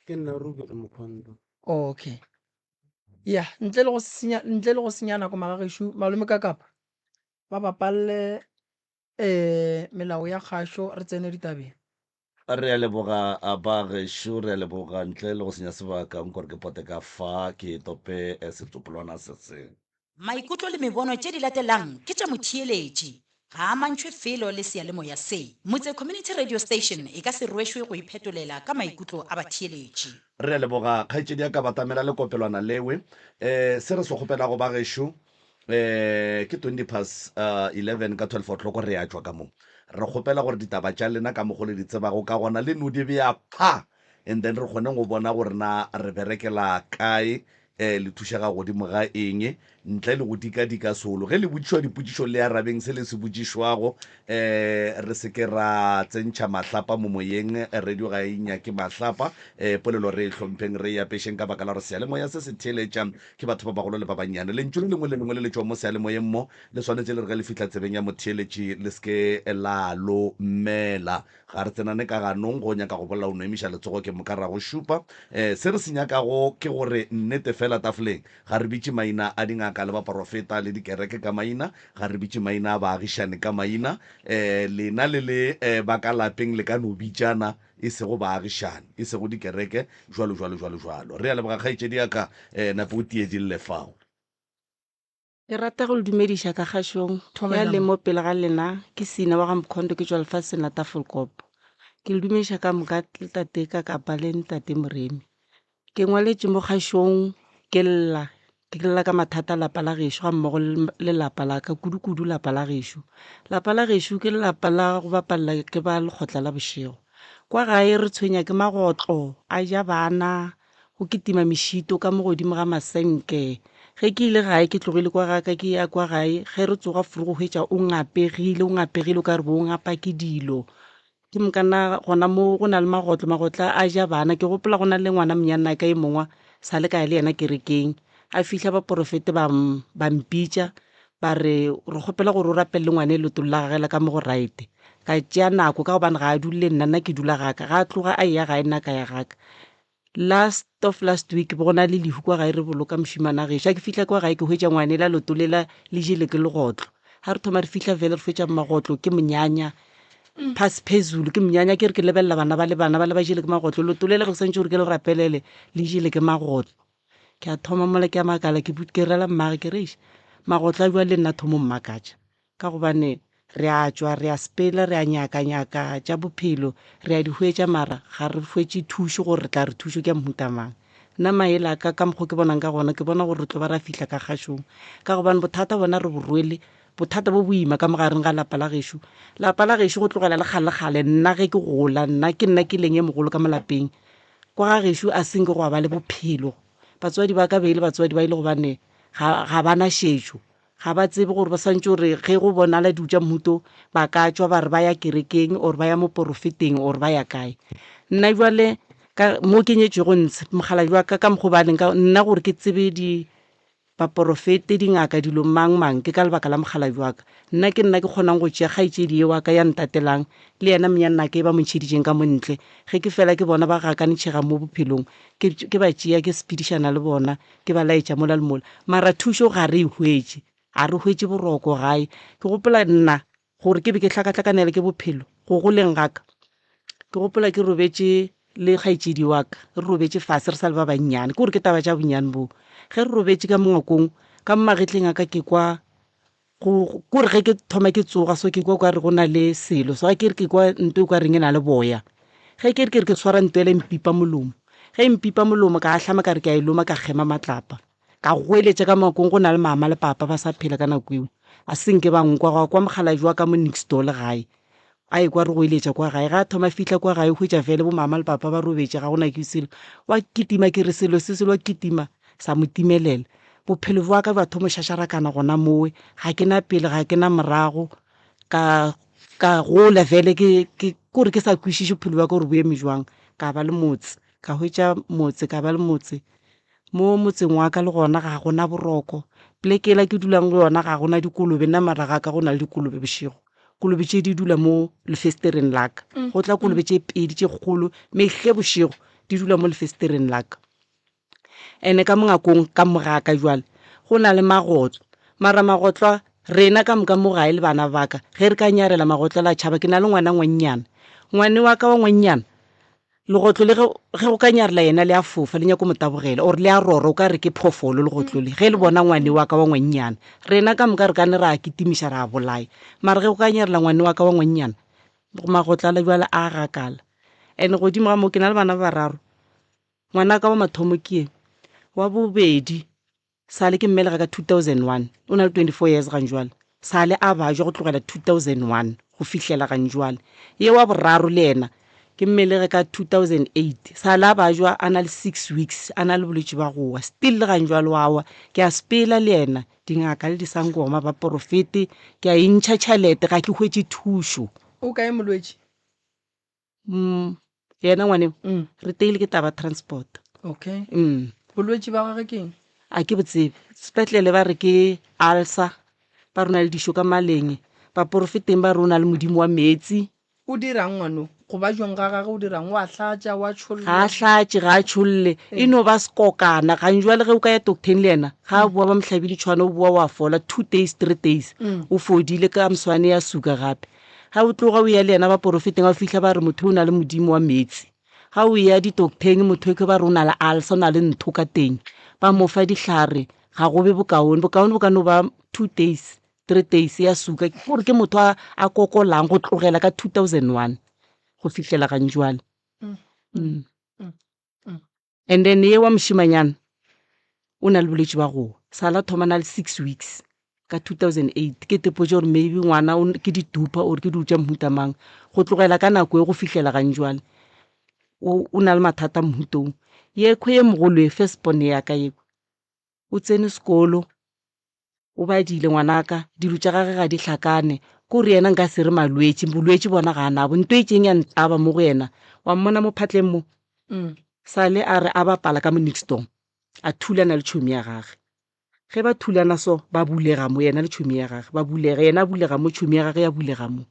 Ke nna Ruben Mkhonto. Okay. Ya, ntle le go senya ntle le go senya nako magagešo, malome ka kapa. Ba bapalle um melao ya kgašo re tsene ditabeng. Re a leboga ba gešo, re a leboga. Ntle le go senya sebaka, nkore ke pote ka fa ke tope setsopolwana se se. Maikutlo le mebono tše di latelang ke tša motheeletši, ga a amantšhwe felo le seyalemoya se. Motse Community Radio Station e ka se rwešwe go iphetolela ka maikutlo a batheeletši. Re a leboga kgaetšedi ya ka batamela le kopelwana lewe. Um se re se kgopelago ba gešo um ke 20 past 11 ka 12 o'clock re a tšwa ka mo. Re kgopela gore ditaba tša lena ka mokgo le di tsebago ka gona le no di bea pha and then re kgoneng go bona gore na re berekela kae um le thušega godimo ga eng ntle le go dikadika solo. Ge le botšišwa dipotšišo le arabeng se le se botšišwago um re se ke ra tsentšha mahlapa mo moyeng. Radio ga e nyake mahlapa. Um polelo re e hlompheng re e apešeng ka baka la gore seyalemoya se se theeletša ke batho ba bagolo le ba bannyane. Lentšu le lengwe le lengwe le le tšwang mo seyalemoyeng mo le swanetše le re ge le fihla tsebeng ya motheeletši le se ke la lomela. Ga re tsenane ka ganong, go nyaka go bolela o no emiša letsogo ke moka ra go šupa. Um se re se nyakago ke gore nnete fela tafoleng ga re bitše maina a dingaka le baporofeta le dikereke ka maina, ga re bitše maina a baagišani ka maina. Um lena le le um ba ka lapeng le ka no bitšana e sego baagišani, e sego dikereke, jwalo jwalo jwalo jwalo. Re a leboga kgaetšedi ya ka, um nape o tiedille fao. Ke rata go le dumediša ka kgašong ya le mo pele ga lena ke Sina wa ga Mkhonto ke tšwa lefaseng la Tafelkop. Ke le dumediša ka moka le tate ka kapa le ntate Moremi. Ke ngwaletše mo kgašong ke lla ke lla ka mathata a lapa la gešo ga mmogo le lapa la ka kudu-kudu lapa la gešo. Lapa la gešo ke lapa la go bapalela ke ba lekgotla la bošego. Kwa gae re tshwenya ke magotlo a ja bana go kitima mešito ka mo godimo ga masenke. Ge ke ile gae, ke tlogile kwa ga ka ke ya kwa gae, ge re tsoga furu go hwetša o ngapegile, o ngapegile o ka re bo o ngapa ke dilo. Ke mokana gona mo go na le magotlo, magotlo a ja bana. Ke gopola go na le ngwana monyana ka e mongwe sa le ka ya le yena kerekeng, a fihla baporofete ba ba mpitša ba re re kgopela gore o rapelele ngwane leoto la gagwe la ka mo go right. Ka tšea nako ka gobane ga a dule le nna, nna ke dula ga ka. Ga a tloga a eya gae nna ka ya ga ka. Last of last week bo go na le lehu kwa gae re boloka mošemane wa gešo. Ga ke fihla kwa gae ke hwetša ngwane la leoto lela le jele ke legotlo. Ga re thoma re fihla fela re fetša magotlo ke monyanya phase phezulu ke monyanya ke re ke lebelela bana ba le bana ba le ba jele ke magotlo leoto lela re santše gore ke le rapelele le jele ke magotlo. Ke a thoma mola ke a makala ke ke rela mmage ke re eish magotlo a bua le nna thomo mmakatša. Ka gobane re a tšwa, re a sepela, re a nyaka-nyaka tša bophelo, re a di hwetša, mara ga re hwetše thušo gore re tla re thušo ke ya mohuta mang. Nna maele a ka, ka mokgo ke bonang ka gona, ke bona gore re tlo ba ra fihla ka kgašong. Ka gobane bothata bona re bo rwele, bothata bo boima ka mogareng ga lapa la gešo. Lapa la gešo go tlogela le kgale-kgale, nna ge ke gola, nna ke nna ke leng e mogolo ka mo lapeng. Kwa ga gešo a se nke gwa ba le bophelo. Batswadi ba ka be e le batswadi ba e le gobane ga, ga ba na šetšo. Ga ba tsebe gore ba swantše gore ge go bonala dilo tša mmuto ba ka tšwa ba re ba ya kerekeng or ba ya moporofeteng or ba ya kae. Nna bjale ka mo ke nyetšwego ntshe mokgalabje wa ka ka mokgo ba leng ka nna gore ke tsebe di baporofete dingaka dilo mang mang ke ka lebaka la mokgalabje wa ka. Nna ke nna ke kgonang go tšea kgaetšedi ye wa ka ya ntatelang le yena monyannake e ba mo ntšheditšeng ka mo ntle ge ke fela ke bona ba gakanetšhega mo bophelong ke ke ba tšea ke sepedišana le bona ke ba laetša mola le mola mara thušo ga re e hwetše ga re hwetše boroko gae ke gopola nna gore ke be ke hlakahlakanela ke bophelo go goleng ga ka ke gopola ke robetše le kgaetšedi wa ka re robetše fase re sa le ba bannyane ke gore ke taba tša bonnyane boo ge re robetše ka mongwakong ka mo magetleng a ka ke kwa Go, kore ge ke thoma ke tsoga so ke kwa o ka re go na le selo so ga ke re ke kwa nto o ka reng e na le boya. Ge ke re ke re ke tshwara nto ela e mpipa molomo. Ge e mpipa molomo ka ahlama ka re ke a e loma ka kgema matlapa. Ka goeletša ka makong go na le mama le papa ba sa phela ka nako eo. A se nke ba nkwa gwa kwa mokgalabje wa ka mo next door le gae. A ekwa re goeletša kwa gae. Ge a thoma fihla kwa gae o hwetša fele bo mama le papa ba robetše ga gona ke selo. Wa kitima ke re selo se selo wa kitima sa mo timelela. Bophelo bja ka bja thomo šašarakana gona mowe, ga ke na pele ga ke na morago, ka ka gola fele ke ke kore ke sa kwešiše bophelo bja ka gore bo eme jwang. Ka ba le motse, ka hwetša motse, ka ba le motse. Mo motseng wa ka le gona ga gona boroko, poleke yela ke dulang go yona ga gona dikolobe, nna mara ga ka go na le dikolobe bošego. Kolobe tše di dula mo lefestereng la ka, go tla kolobe tše pedi tše kgolo mehle bošego di dula mo lefestereng la ka. Ene ka mongakong ka mo ga ka jwale go na le magotlo, mara magotlo a Rena ka moka mo gae le bana ba ka, ge re ka nyarela magotlo la tšhaba, ke na le ngwana ngwannyana. Ngwane wa ka wa ngwannyana, legotlo le ge, ge go ka nyarela yena le a fofa, le nyako mo tabogela, or le a rora, o ka re ke phoofolo legotlo le, ge le bona ngwane wa ka wa ngwannyana. Rena ka moka re ka ne ra kitimiša ra bolaya. Mara ge go ka nyarela ngwane wa ka wa ngwannyana, magotlo a la bjale a gakala. And godimo ga moo ke na le bana ba bararo. Ngwanaka wa mathomo ke ye, wa bobedi sale ke mmelega ka 2001, o na le 24 years ganjwale, sale a bajwa go tlogela 2001 go fihlela ganjwale. Ye wa boraro le yena ke mmelege ka 2008, sale a bajwa a na le 6 weeks, a na le bolwetši ba go wa, still le ganjwale wa wa. Ke a sepela le yena, dingaka le disangoma, baporofete, ke a e ntšha tšhelete, ga ke hwetše thušo. O kae molwetši? Mm, yena ngwaneo mm. re teile ke taba transport. Okay. Bolwetši ba gagwe ke eng? A ke botsebe. Sepetlele ba re ke ulcer, ba re o na le dišo ka maleng, baporofeteng ba re o na le modimo wa meetsi. O dirang ngwano? Go ba jwang ga gagwe o dirang? O a hlatša, o a tšholla? Ga a hlatše, ga a tšholle. E no ba sekokana. Gantši le ge o ka ya docteng le yena, ga a boa ba mo hlabile tšhwana, o boa wa fola 2 days, 3 days. O fodile ka moswane ya suka gape. Ga o tloga o ya le yena baporofeteng, ga o fihla ba re motho o na le modimo wa meetse. Ga o ya ditoktheng motho ke ba re o na le alsa, o na le ntho ka teng. Ba mo fa dihlare, ga go be bokaone. Bokaone bo ka no ba 2 days, 3 days ya suka. Ke gore ke motho a kokolang go tlogela ka 2001 go fihlela gantšwale. And then ye wa mošimanyana o na le bolwetši ba go wa, sa la thoma na le 6 weeks ka 2008. Ke tepotše gore maybe ngwana ke ditupa or ke dilo tša mohuta mang. Go tlogela ka nako e go fihlela gantšwale o na le mathata mohutong. Ye kho ye mogolo ye first born ya ka ye, o tsene sekolo, o badile ngwanaka, dilo tša gage ga di hlakane. Ke gore yena nka se re malwetši, bolwetši bona ga a nabo. Nto e tšeng ya ntlaba mo go yena, wa mmona mo phatleng mo, sale a re a bapala ka mo next door, a thulana le tšhomi ya gage. Ge ba thulana so, ba bulega mo, yena le tšhomi ya gage, ba bulega, yena a bulega mo, tšhomi ya gage ya bulega mo.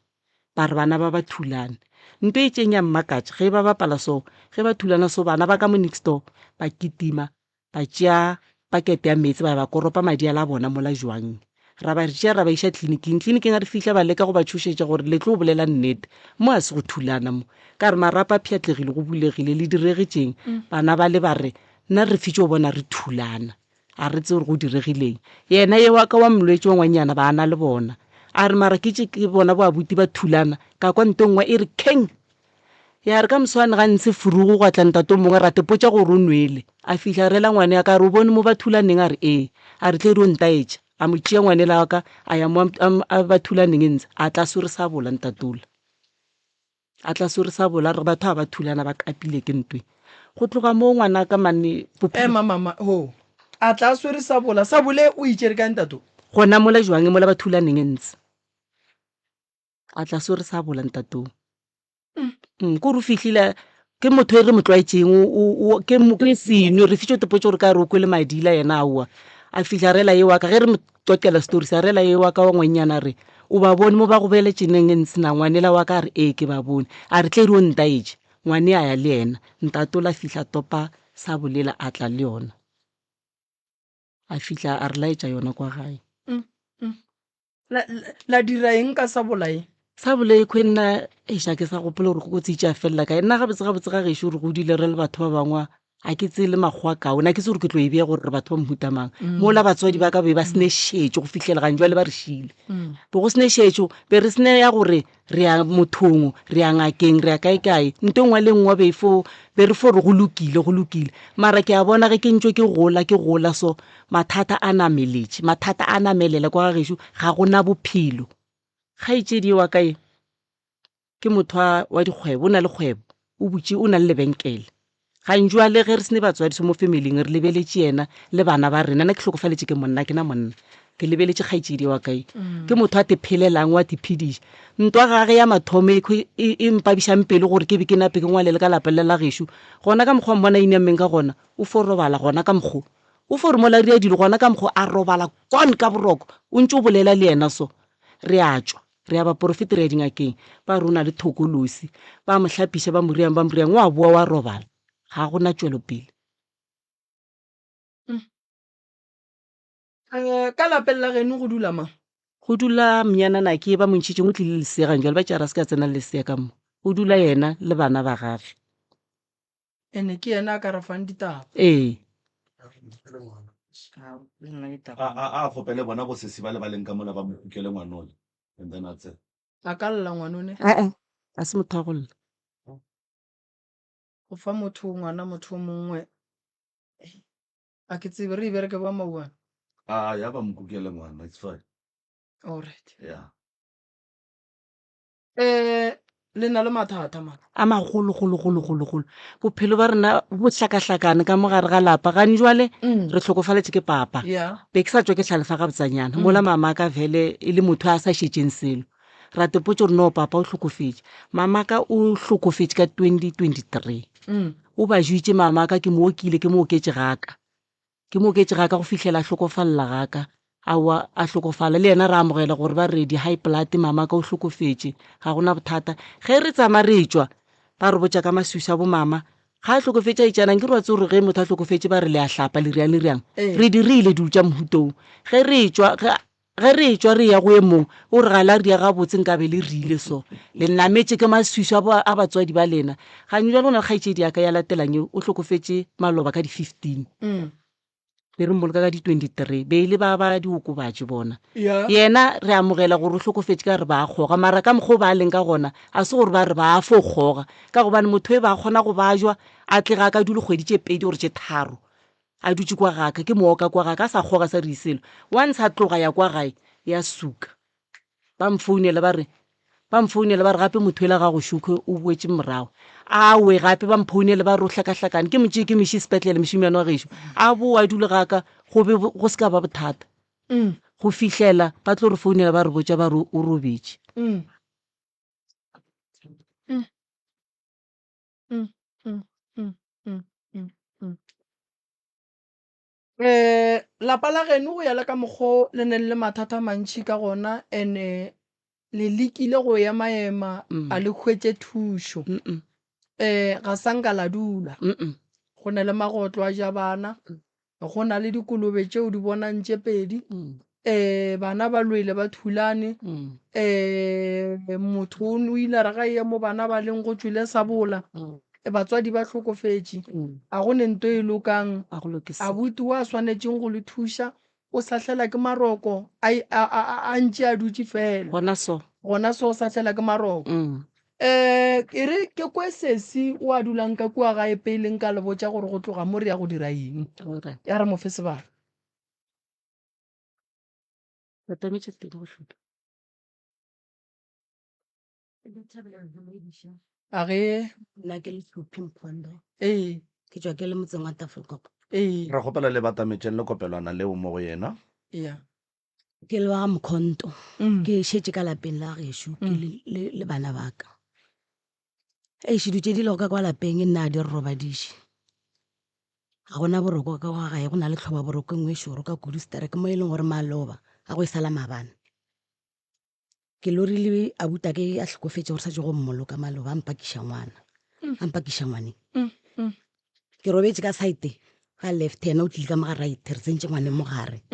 Ba re bana ba ba thulane. Nto e tšeng ya mmakatša, ge ba bapala so, ge ba thulana so, bana ba ka mo next door ba kitima, ba tšea pakete ya meetse ba ya ba koropa madi a la bona mola jwang. Ra ba tšea ra ba iša tleliniking. Tleliniking ga re fihla ba leka go ba tšhošetša gore le tlo bolela nnete, mo a se go thulana mo. Ka re marapo a pšhatlegile, go bulegile, le diregetšeng. Bana ba le ba re nna re fitše go bona re thulana, a re tsebe gore go diregileng. Yena ye wa ka wa molwetši wa ngwanyana ba na le bona. A re mara ke tše ke bona bo abuti ba thulana, ka kwa nto nngwe e re keng. Ya re ka moswane ga ntshe furugu gwa tla ntate o mongwe ra tepotša gore o nwele. A fihla a rela ngwane ya ka a re o bone mo ba thulaneng a re ee. A re tle re o ntaetša. A mo tšea ngwanela wa ka a ya mo a ba thulaneng ntse a tla swere sabola ntatola. A tla swere sabola a re batho ga ba thulana ba kapile ke ntwe. Go tloga moo ngwana ka mane bophelo. Ema mama ho. A tla swere sabola. Sabole o itšere kae ntato? Gona mola jwang mola ba thulaneng ntse. A tla swere sabola ntatong. Ko re o fihlile ke motho e re mo tlwaetšeng, ke ke seno re fitše tepotše gore ka re o kwele madila yena aowa. A fihla rela ye wa ka ge re mo qoqela story sa rela ye wa ka wa ngwannyana re o ba bone mo ba go beeletšeneng ntsena ngwanela wa ka a re ee ke ba bone. A re tle re o ntaetše ngwane a ya le yena ntatola fihla topa sa bolela a tla le yona. A fihla a re laetša yona kwa gae. La, la, la dira eng ka sabola ye? Sabola ye khwe nna eish a ke sa gopola gore kotsi tša felela kae. Nna gabotse gabotse ga gešo re godile re le batho ba bangwe a ke tseye le makgowa kaone, a ke tsebe gore ke tlo e bea gore re batho ba mohuta mang. Mola batswadi ba ka be ba sene šetšo go fihlela gang jwale ba re šile. Be go sene šetšo, be re sene ya gore re ya mothong, re ya ngakeng, re ya kae kae. Nto nngwe le nngwe be fo, be re fo re go lokile, go lokile. Mara ke a bona ge ke ntšwe ke gola, ke gola so, mathata a nameletše, mathata a namelela kwa ga gešo, ga gona bophelo. Kgaetšedi wa ka ye ke motho wa dikgwebo, o na le kgwebo, o butše, o na le lebenkele. Gantši le ge re sene batswadi so mo familing re lebeletše yena le bana ba rena. Nna ke hlokofaletše ke monna, ke na monna, ke lebeletše kgaetšedi wa ka ye. Ke motho a te phelelang, wa te phediša. Ntwa gage ya mathomo e e, e mpabišang pelo gore ke be ke nape ke ngwalele ka lapa le la gešo. Gona ka mokgwa mmona inameng ka gona, o fo robala gona ka mokgo. O fo re mola ria dilo gona ka mokgo a robala gone ka boroko. O ntše o bolela le yena so. Re a tšwa, re ya baporofeti, re ya dingakeng. Ba re o na le thokolosi. Ba mo hlapiša, ba mo riang, ba mo riang, o a boa wa robala. Ga go na tšwelopele. Ka lapeng la geno go dula mang? Go dula mnyanana ke ba mo ntšhitšeng o tlile le lesea gang jwale ba tšara se ka tsena le lesea ka mo. Go dula yena le bana ba gage. Ene ke yena a ka re fang ditaba. Ee. A a a kgopele bona bosesi ba le ba leng ka mola ba mo kukele ngwanole and then a tsene. A ka lla ngwanone? Ee, ga se motho wa go lla. Go fa motho ngwana motho o mongwe a ke tsebe re e bereke ba mauane. A ya ba mo kukele ngwana it's fine. All right. Yeah. Eh le na le mathata man. A magolo golo golo golo golo. Bophelo ba rena bo hlakahlakane ka mo gare ga lapa. Gane jwale mm. re hlokofaletše ke papa. Yeah. Be ke sa tšwa ke hlalefa gabotsanyana. Mm. Mola mama ka vele e le motho a sa šetšeng selo. Ra tepotša gore no papa o hlokofetše. Mama ka o hlokofetše ka 2023. Mm. O ba juitše mama ka ke mo okile ke mo oketše gaka. Ke mo oketše gaka go fihlela a hlokofalela gaka. Aowa a hlokofala le yena ra amogela gore ba re di-high blood mama ka o hlokofetše ga gona bothata. Ge re tsamaya re tšwa ba re botša ka maswiswi a bo mama ga a hlokofetše a itšanang ke re wa tseba gore ge motho a hlokofetše ba re le a hlapa le riang le riang. Re dirile dilo tša mohuta wo. Ge re tšwa ge Ge re etšwa re eya go e mongwe, o re ga la ria gabotse nkabe le rile so. Le nametše ke maswiswi a, a batswadi ba lena. Gane bjale go na le kgaetšedi ya ka ya latelang eo, o hlokofetše maloba ka di 15. Be re mmoloka ka di 23. Be e le ba ba diokobatši bona. Yena re amogela gore o hlokofetše ka re ba a kgoga, mara ka mokgwa o ba leng ka gona, a se gore ba re ba a fo kgoga. Ka gobane motho e ba a kgona go bajwa, a tle ga ka dule kgwedi tše pedi gore tše tharo. A dutše kwa gaka, ke mooka kwa gaka, a sa kgoga sa re selo. Once a tloga ya kwa gae, ya suka. Ba mfounela ba re, ba mfounela ba re gape motho ela ga go šukhwe o boetše morago. A we gape ba mphounele ba re o hlakahlakane, ke mo tšee ke mo iše sepetlele mošemane wa gešo. A boa a dule gaka go be go se ka ba bothata. Go fihlela ba tlo re founela ba re botša ba re o robetše. Um lapa la geno go ya le ka mokgo le neng le mathata a mantši ka gona and-e le lekile go ema-ema a le hwetše thušo. Um ga sa nka la dula. Go na le magotlo a ja bana, go na le dikolobe tšeo di bonang tše pedi um bana ba lwele ba thulane um motho o ile a re ga eya mo bana ba leng go tšwele sabola batswadi ba hlokofetše a go ne nto e lokang abuti wa swanetšeng go le thuša o sahlela ke maroko a ntše a dutše fela gona so gona so o sahlela ke maroko um e re ke kwe sesi o a dulang ka kua gae pele nka le botša gore go tloga mo re ya go dira eng. Ya re mo fe sebaka. Batametše teng go hloka. A ge. Nna ke le Hlophi Mkhondo. Ee. Ke tšwa ke le motseng wa Tafelkop. Ee. Re kgopela le batametšeng le kopelwana leo mo go yena. Ya. Ke le wa ga Mkhonto. Ke šetše ka lapeng la gešo ke le, le, le bana ba ka. Eish dilo tše di lego ka kwa lapeng nna a di re robadiše. Ga gona boroko ka kwa gae go na le tlhoba boroko e nngwe e šoro ka kudu sterek mo e leng gore maloba a go e sala maabane. Ke lorile abutake a hlokofetše gore sa tšo go mmoloka maloba a mpakiša ngwana, a mpakiša ngwaneng. Ke robetše ka side ga left yena o tlile ka mo ga right re tsentše ngwaneng mo gare.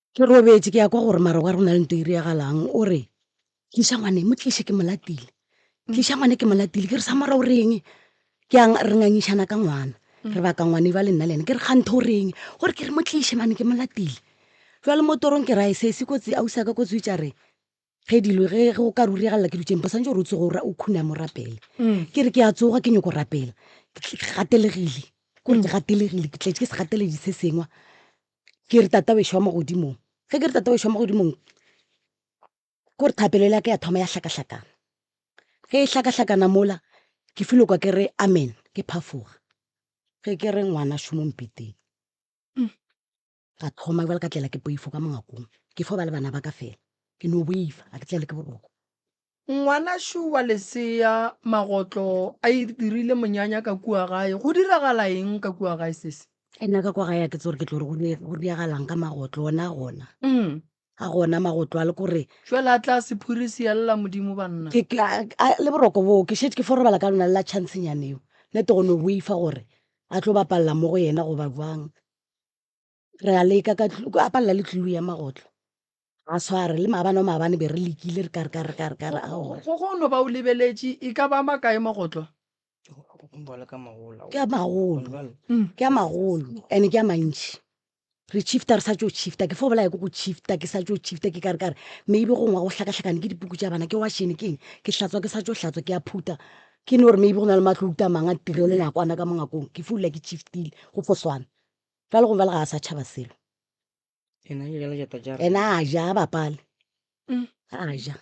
Ke robetše ke ya kwa gore mara okare go na le nto e diragalang o re tliša ngwaneng mo tliše ke mo latile, tliša ngwane ke mo latile ke re samora o reng ke a re ngangišana ka ngwana re baka ngwane ba le nna le ena ke re kganthe o reng gore ke re mo tliše mane ke mo latile jwale mo torong ke rae se se kotsi ausi ka kotsi o itša re ge dilo ge go ka rurigalela ke dutšeng santse gore o tsoge o khuname o rapele ke re ke a tsoga ke nyoko rapela ke gatelegile kore ke gatelegile ke tletše ke segateledi se sengwe ke re tata wešo wa magodimong ge ke re tata wešo wa magodimong Kore thapelo ya ka ya thoma ya hlakahlakana. Ge e hlakahlakana mola, ke filo kwa ke re amen, ke phafoga. Ge ke re ngwana šomo mpeteng. Ka thoma bjale ka tlela ke poifo ka mongakong. Ke fo ba le bana ba ka fela. Ke no boifa, ga ke tlele ke boroko. Ngwana šo wa lesea Magotlo a itirile monyanya ka kua gae. Go diragala eng ka kua gae sesi? Nna ka kwa gae ga ke tsebe gore ke tlo re go diragalang ka Magotlo, ona gona. A gona magotlo a le kore. Jwale a tla sephiri se ella Modimo banna. Ke, ke, a, a, le boroko boo, ke šetše ke fo robala ka lona le la chancenyana eo. Nete go no boifa gore a tlo bapalla mo go yena goba bjang. Re a leka ka, a palela le tlulu ya magotlo. A sware le maabane wa maabane be re lekile re ka re ka re ka re ka re aowa. Go go no ba o lebeletše e ka ba makae magotlo? Ke a magolo, ke a magolo and ke a mantši. Re shifta re sa tšo shifta ke fo bolaya ke go shifta ke sa tšo shifta ke ka re ka re maybe gongwe go hlakahlakane ke dipuku tša bana ke washene ke eng ke hlatswa ke sa tšo hlatswa ke a phutha ke no re maybe go na le matlo uta mang a tirelo ngwakwana ka mo ngwakong ke fula ke shiftile go fo swana. Bjale gongwe bjale ga a sa tšhaba selo. Ena a ja a bapale a ja.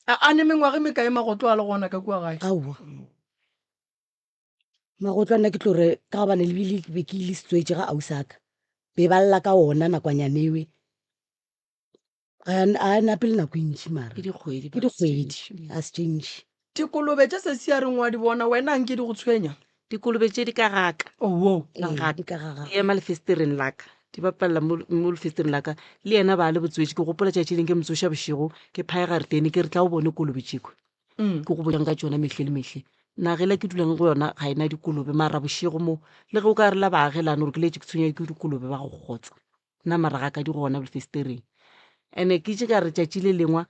A ne mengwaga e mekae magotlo a le gona ka kua gae? Aowa. Magotlo a nna ke tlo re ka gobane le bile be ke ile setswetše ga ausi aka be ba lla ka ona nakwanyanewe a nape le nako e ntši mara ke dikgwedi ke dikgwedi a se tše ntši. Dikolobe tše sesi a reng wa di bona wena nke di go tshwenya? Dikolobe tše di ka gaka. Owo. Ka Ee, gaka. di ka ga gago. Di ema lefestereng la ka. Di bapalela mo, mo lefestereng la ka. Le yena ba le botswetši. Ke gopola tšatši leng ke mo tsoša bošego, ke phaya garetene, ke re tla o bone kolobe tšekwe. Ke go botšang ka tšona mehle le mehle. Naga ela ke dulang go yona ga e na dikolobe, mara bošego mo, le ge o ka re la baagelane gore ke letše ke tshwenywa ke dikolobe ba go kgotsa. Nna mara ga ka di gona lefestereng. And-e ke itše ka re tšatši le lengwe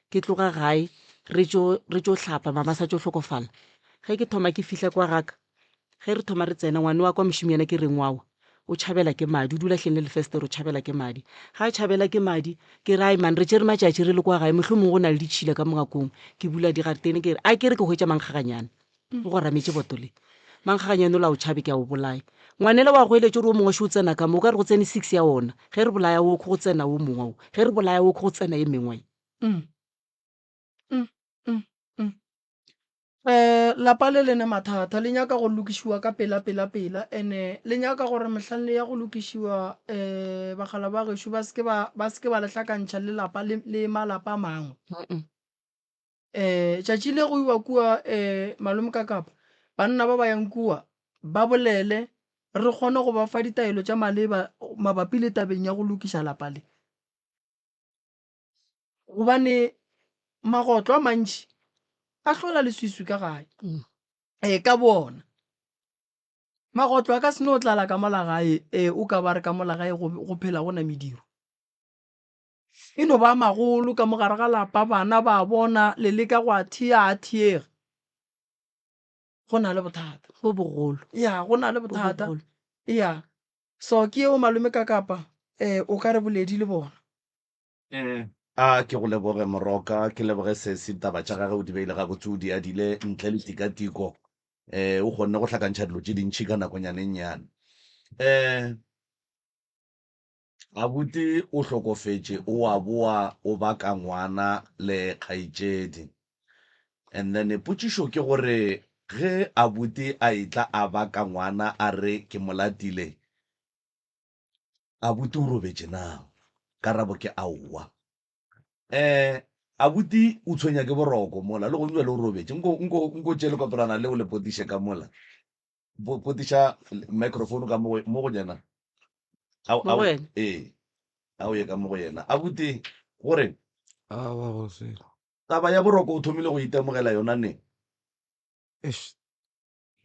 ke tloga gae re tšo re tšo hlapa mama sa tšo hlokofala. Ge ke thoma ke fihla kwa gaka, ge re thoma re tsena ngwane wa kwa mošemanyana ke reng wawa o tšhabela ke madi, o dula hleng le lefestere o tšhabela ke madi. Ga a tšhabela ke madi ke re ai man re tšere matšatši re le kwa gae mohlomongwe go na le ditšhila ka mo ngakong. Ke bula digaretene ke re a ke re ke hwetša mankgaganyana. O go rametše boto le. Mankgaganyane ola o tšhabe ke a o bolaya. Ngwanela wa goeletša o re o mongwe šo o tsena ka mo, o ka re go tsene six ya ona. Ge re bolaya wo go tsena wo mongwe wo. Ge re bolaya wo go tsena ye mengwe ye. Mm. Mm, mm, mm. Eh, lapa le le ne mathata le nyaka go lokišiwa ka pela pela pela ene le nyaka gore mohlang le ya go lokišiwa eh bagala ba gešo ba seke ba ba seke ba le hlakantšha le lapa le, le malapa a mangwe. Mm -mm. Um tšatši le go iwa kua um malome ka kapa, banna ba ba yang kua ba bolele re kgone go ba fa ditaelo tša maleba mabapi le tabeng ya go lokiša lapa le. Gobane magotlo a mantši a hlola leswiswi ka gae ee ka boona. Magotlo a ka se no tlala ka mola gae ee o ka ba re ka mola gae go phela go na mediro. E no ba magolo ka mo gare ga lapa, bana ba bona, le leka go a thea, a thiege. Go na le bothata. Bo bogolo. Ya, go na le bothata. Ya. So ke yeo malome ka kapa, eh, o ka re boledi le bona. Eh, a ke go leboge Moroka, ke leboge sesi, taba tša gage o di beile gabotse, o di adile ntle le tikatiko. Eh, o kgonne go hlakantšha dilo tše dintši ka nakonyana e nnyane. Eh, Abuti o hlokofetše o a boa o baka ngwana le kgaetšedi. And then potšišo ke gore ge abuti a etla a baka ngwana a re ke mo latile, abuti o robetše na? Karabo ke aowa. Eh abuti o tshwenya ke boroko mola le gong bjale o robetše. Nko nko nko tšee lekopelwana leo le potiše ka mola. Potiša microphone ka mo mo go yena. Ao Mo go yena? Ee. A o ye ka mo go yena. Abuti gore Aowa go se. Taba ya boroko o thomile go itemogela yona neng? Eish.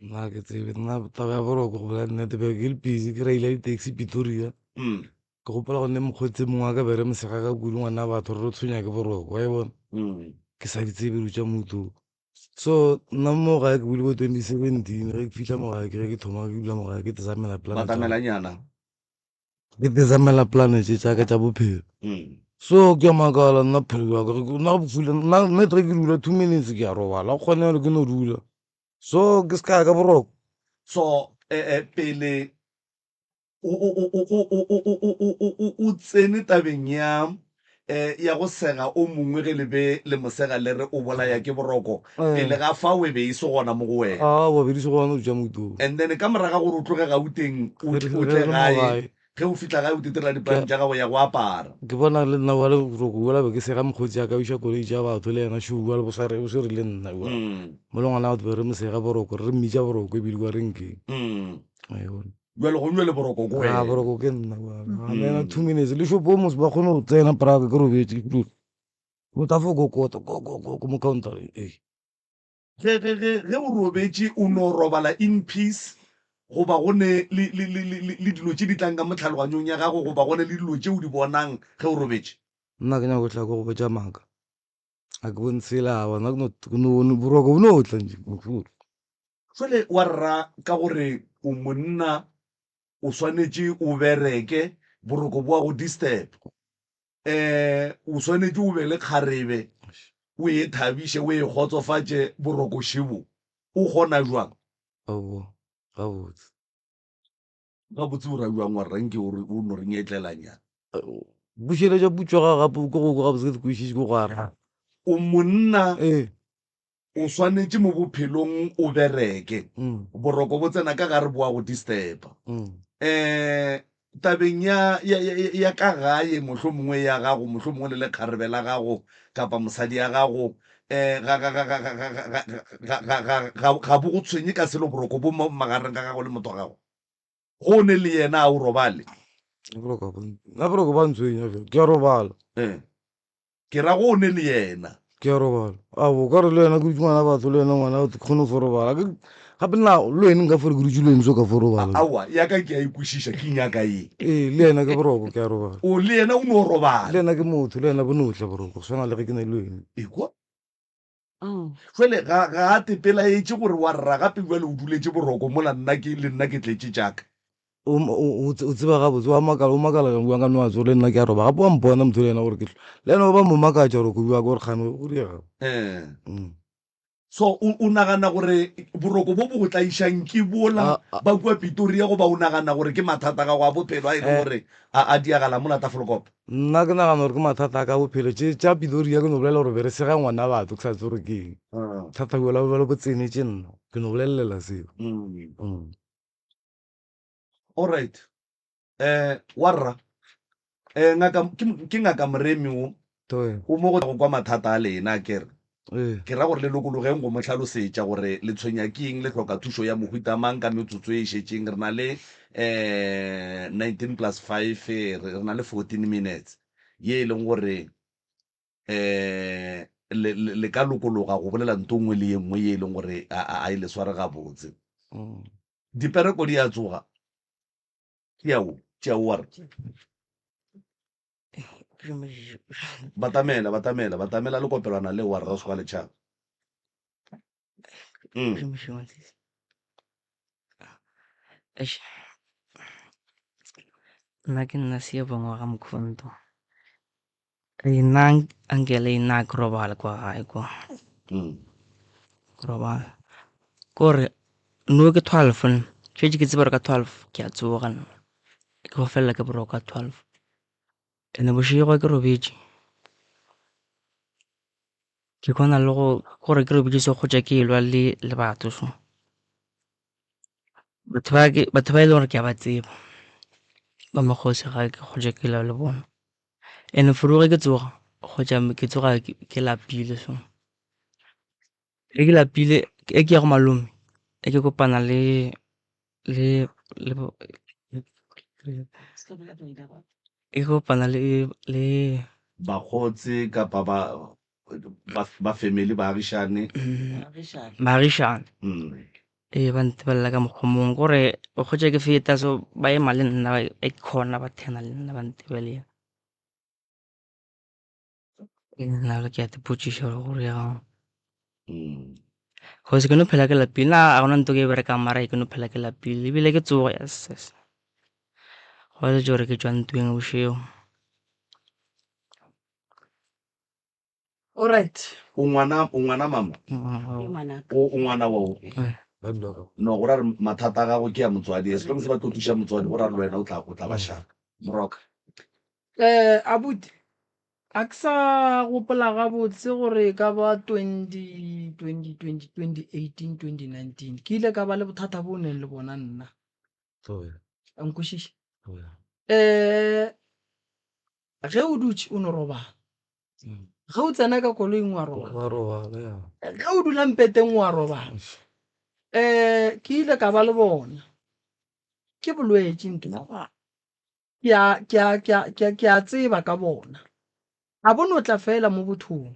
Nna ke tsebe nna taba ya boroko go bolela nnete be ke le busy ke reila di-taxi Pretoria. Ke gopola go nne mokgotsi mongwe wa ka be re mosega ka kudu ngwana batho re re tshwenya ke boroko wa e bona. Ke sa di tsebe dilo tša motho. So nna mo gae ke bule bo 2017 ge ke fihla mo gae ke ge ke thoma ke dula mo gae ke tsamela plan Batamelanyana. ke tsamela plan tše tša ka tša bophelo. So ke a makala nna phelo ya ka nna bofula nna nna ge ke dula 2 minutes ke a robala go kgone ke no dula. So ke se ka ya ka boroko. So eh, eh, pele o tsene tabeng ya um ya go sega o mongwe ge le be le mo sega le re o bolaya ke boroko pele ga fao e be e se gona mo go wena Aowa, be di se gona go tša motong. and then ka moraga gore o tloge Gauteng o Ge re- o ge tle re le mo gae gae. ge o fihla gae o titirela dipolane tša gago ya go apara Ke bona le nna bjale boroko bjola be ke sega mokgotsi a ka iša koloi tša batho le yena šo bjale bo sware o swere le nna bjale. Mo le ngwana batho be re mo sega boroko re mmitša boroko ebile kwa renkeng. Wa e bona. Jwale go nwe le boroko ko wena. Boroko ke nna bjale. 2 minutes le shopo mos ba kgone go tsena praka ke robetše ke dule. O tla fo kokota ko ko ko mo countereng ee. Ge ge ge ge o robetše o no robala in peace goba go ne le le le le le dilo tše di tlang ka mo tlhaloganyong ya gago goba go ne le dilo tše o di bonang ge o robetše? Nna ke nyaka go tla ke go botša maaka. Ga ke bone tsela awa nna ke no ke no bone boroko bo no tla nje mofuru. Jwale wa rra ka gore o monna o swanetše o bereke boroko bo a go disturb. Um o swanetše o be le kgarebe o e thabiše o e kgotsofatše boroko šebo o kgona jwang? Aowa gabotse. Gabotse o ra bjang wa rra nke o re o no re nyetlelanyana. Bušeletša putšo ga gape ke go kwa gabotse ke se kwešiše ke go araba. O monna Ee. o swanetše mo bophelong o bereke. Boroko bo tsena ka gare bo a go disturba. Um tabeng ya ya ya ya ka gae mohlomongwe ya gago mohlomongwe le lekgarebe la gago kapa mosadi ya gago um ga ga ga ga ga ga ga ga ga ga ga ga bo go tshwenye ka selo boroko bo mo magareng ga gago le motho wa gago. Go ne le yena a o robale. Boroko bo nna boroko ba ntshwenya fela ke a robala. Eh. Ke ra go ne le yena. Ke a robala. A bo ka re le wena ke dutše ngwana batho le wena ngwana batho ke kgone go fo robala. Ke gape nna le wena nka fo re ke dutše le wena so ka fo robala. Aowa ya ka ke a e kwešiša ke nyaka ye. Ee le yena ke boroko ke a robala. O le yena o no robala. Le yena ke motho le yena bo no tla boroko go swana le ge ke na le wena. Ekwa. Jwale ga ga a tepelaetše gore wa rra gape bjale o duletše boroko mola nna ke le nna ke tletše tša ka. O o o tseba gabotse wa makala o makala bjang ka no a tsore le nna ke a roba gape wa mpona motho le yena gore ke le yena o ba mo makatša gore ko bua gore kgane go diega. Eh. So o o nagana gore boroko bo bo go tlaišang ke bola ba kua Pitoria goba o nagana gore ke mathata a gago a bophelo a e leng gore a a diagala mola Tafelkop? Nna ke nagana gore ke mathata a ka a bophelo. Tše tša Pitoria ke no bolela gore be re sega ngwana batho ke sa tsebe gore ke eng. Bothata bjola bjalo bo tsenetše nna. Ke no bolelelela seo. Alright. Eh, warra. Eh, ngaka ke, ke ngaka Moremi wo. Toe. O mo go go kwa mathata a lena a kere. Ee. Ke ra gore le lokologeng go mo hlalosetša gore le tshwenya ke eng, le hloka thušo ya mohuta mang ka metsotso e šetšeng. Re na le eh 19 plus 5, re, re na le 14 minutes ye e leng gore eh le, le, le ka lokologa go bolela nto nngwe le ye nngwe ye e leng gore a, a, a e le sware gabotse. Dipereko di a tsoga. Tšea wo, tšea wo wa re. Batamela, batamela, batamela le kopelwana leo wa re re se kwa letšhaba. Mm. Eish. Nna ke nna Siyabonga wa ga Mkhonto. Nna ankele nna ke robala kwa gae kwa. Ke robala. Ke gore nou ke twelve ne, šetše ke tseba gore ka twelve ke a tsoga nna. Ke go felela ke boroko ka twelve. And-e bošego ke robetše, ke kgona le go gore ke robetše so kgotsa ke elwa le le batho so. Batho ba ke batho ba e leng gore ke a ba tseba ba mokgosi ga ke kgotsa ke lwa le bona. And-e for ge ke tsoga kgotsa ke tsoga ke lapile so. Ge ke lapile ge ke ya go malome e ke kopana le le le e kopana le le. Bakgotsi kapa ba ba ba family baagišane. Baagišane ee ba ntebelela ka mokgwa o mongwe kore o kgotsa ke feta so ba ema le nna ba khona ba thena le nna ba ntebelela. Nna ke a ipotšiša gore go diregang. Cause ke no phela ke lapile nna ga gona ntho e ke e berekang mara ke no phela ke lapile ebile ke tsoga yes yes go laetša gore ke tšwa ntweng bošego. Alright. O ngwana o ngwana mama? O o ngwana wa o? No go ra re mathata a gago ke a motswadi as long as ba tlo thuša motswadi go ra re le wena o tla o tla ba sharp. Moroka. Eh abuti a ke sa gopola gabotse gore e ka ba 20 20 20 2018 2019 ke ile ka ba le bothata bo neng le bona nna. A nkwešiša? Eh Ge o dutše o no robala. Ge o tsena ka koloing wa robala. Wa robala, ya. Ge o dula mpeteng wa robala. Um ke ile ka ba le bona. Ke bolwetši ntho. Ke a, ke a, ke a, ke a, ke a tseba ka bona. Ga bo no tla fela mo bothong.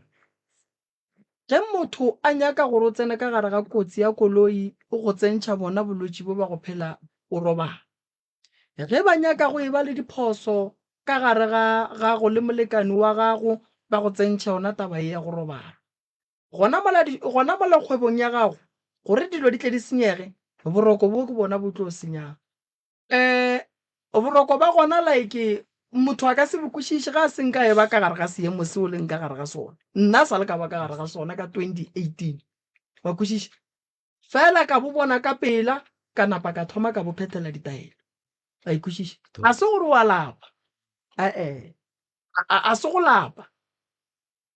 Ge motho a nyaka gore o tsene ka gare ga kotsi ya koloi o go tsentšha bona bolwetši bo ba go phela o robala. Ge ba nyaka go e ba le diphoso. ka gare ga gago le molekani wa gago ba go tsentšha yona taba ye ya go robala. Gona mola di, gona mola kgwebong ya gago, gore dilo di tle di senyege, boroko bo ke bona bo tlo senyang. Um boroko ba gona like motho a ka se bo kwešiše ga a se nka e ba ka gare ga seemo seo leng ka gare ga sona. Nna sa le ka ba ka gare ga sona ka 2018. Wa kwešiša? Fela ka bo bona ka pela, ka napa ka thoma ka bo phethela ditaelo. Wa e kwešiša? Ga se gore wa lapa. E-e. A, a se go lapa.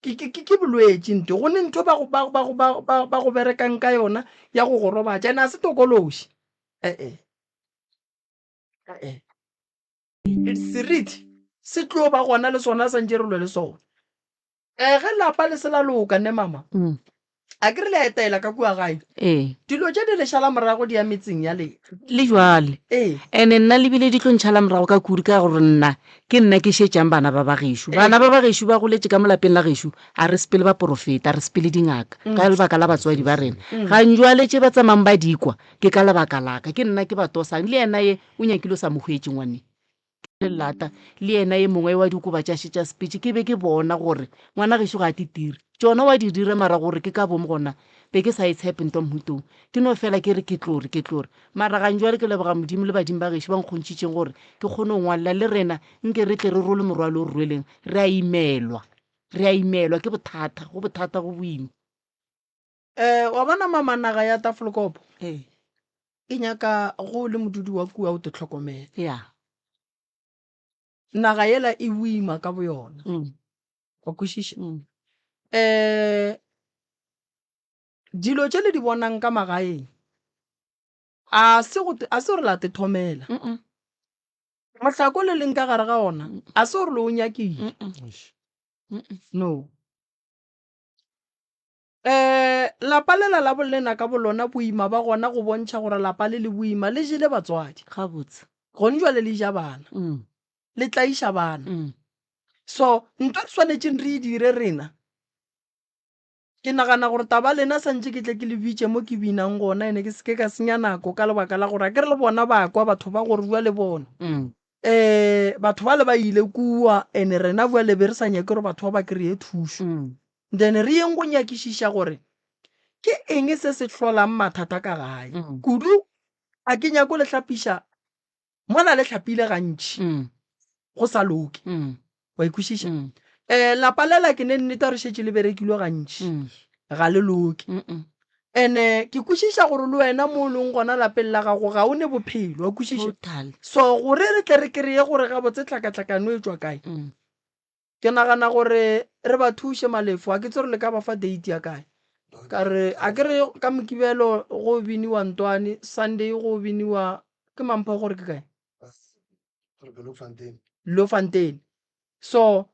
Ke, ke, ke, ke bolwetši nto. Go ne ntho ba go, ba, ba, ba, ba, ba go berekang ka yona ya go go robatša. Ene a se tokološi. E-e. E-e. Seriti se tlo ba gona le sona santše re lwe le sona. Eh, ge lapa le se la loka ne mama mm. a ke re le a etaela ka kua gae ee dilo tše di le šala morago di ya metseng ya lena le jwale ee ene nna lebile di tlo ntšhala morago ka kudu ka gore nna ke nna ke šetšang bana ba ba gešo bana ba ba gešo ba goletše ka mo lapeng la gešo a re sepele ba porofeta a re sepele dingaka mm. ka lebaka la batswadi ba rena mm. ganjwale tše ba tsamayng ba dikwa ke ka lebaka laka ke nna ke ba tosang le yena ye o nyakile o sa mo hwetše ngwane lelata le yena ye mongwe wa dikoba tša še tša sepetše ke be ke bona gore ngwana gešo ga a titire tšona wa di dire mara gore ke ka bomo gona be ke sa e tshepe ntwa mhutong ke no fela ke re ke tlore ke tlore mara ganjwale ke leboga modimo le badimo ba gešo ba nkgontšhitšeng gore ke kgone go ngwalela le rena nke re tle re role morwalo o re rweleng re a imelwa re a imelwa ke bothata go bothata go boima Um wa bona mama naga ya Tafelkop ee e nyaka go le modudi wa kua o te tlhokomele. ya Naga yela e boima ka boyona. mm. Wa kwešiša? Mm. Um dilo tše le di bonang ka magaeng a se go a se gore la te thomela. Mm -mm. Mohlako le leng ka gare ga ona a se gore le o nyakile. Mm -mm. Mm -mm. No. Um lapa lela la bolena ka bolona boima ba gona go bontšha gore lapa le le boima le jele batswadi. Gabotse. Gone jwale le ja bana. Mm. Le tlaiša bana. Mm. So ntho re swanetšeng re e dire rena ke nagana gore taba lena santše ke tle ke le bitše mo ke binang gona ene ke seke ka senya nako ka lebaka la gore a ke re le bona ba kwa batho ba gore bua le bona. Mm. Um batho ba le ba ile kua ene rena bua le be re sa nyake gore batho ba ba kry-e thušo. Mm. Then re yeng go nyakišiša gore ke eng se se hlolang mathata ka gae. Mm. Kudu a ke nyako le hlapiša mola le hlapile gantši Mm. go sa loke. Mm. Wa e kwešiša? Mm. Eh, lapa lela ke ne nnete re šetše le berekilwe gantši Mm. ga le loke. Mm -mm. Ene ke kwešiša gore le wena mo o leng gona lapeng la gago ga o ne bophelo wa kwešiša. Total. So gore re tle re kry-e gore gabotse tlhakatlhakano e tšwa kae. Mm. Ke nagana gore re ba thuše Malefo, a ke tsebe gore le ka ba fa date ya kae. Ka re a ke re ka Mokibelo go biniwa Ntwane, Sunday go biniwa ke Mampho gore ke kae? Bloemfontein. So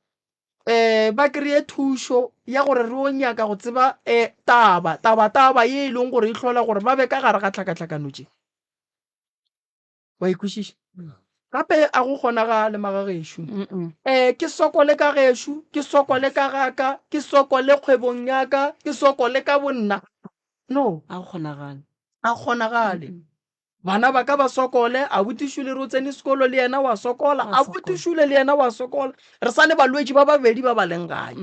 eh ba kry-e thušo ya gore re o nyaka go tseba eh taba taba taba ye e leng gore e hlola gore ba be ka gare ga tlhakatlhakano tše. Wa e kwešiša? Gape a go kgonagale magagešo. Um ke sokole ka gešo, ke sokole ka gaka, ke sokole kgwebong ya ka, ke sokole ka bonna. No. A go kgonagale. A kgonagale. Bana ba ka ba sokole, abuti Šule re o tsene sekolo le yena wa sokola, abuti Šule le yena wa sokola. Re sa ne balwetši ba babedi ba ba leng gae.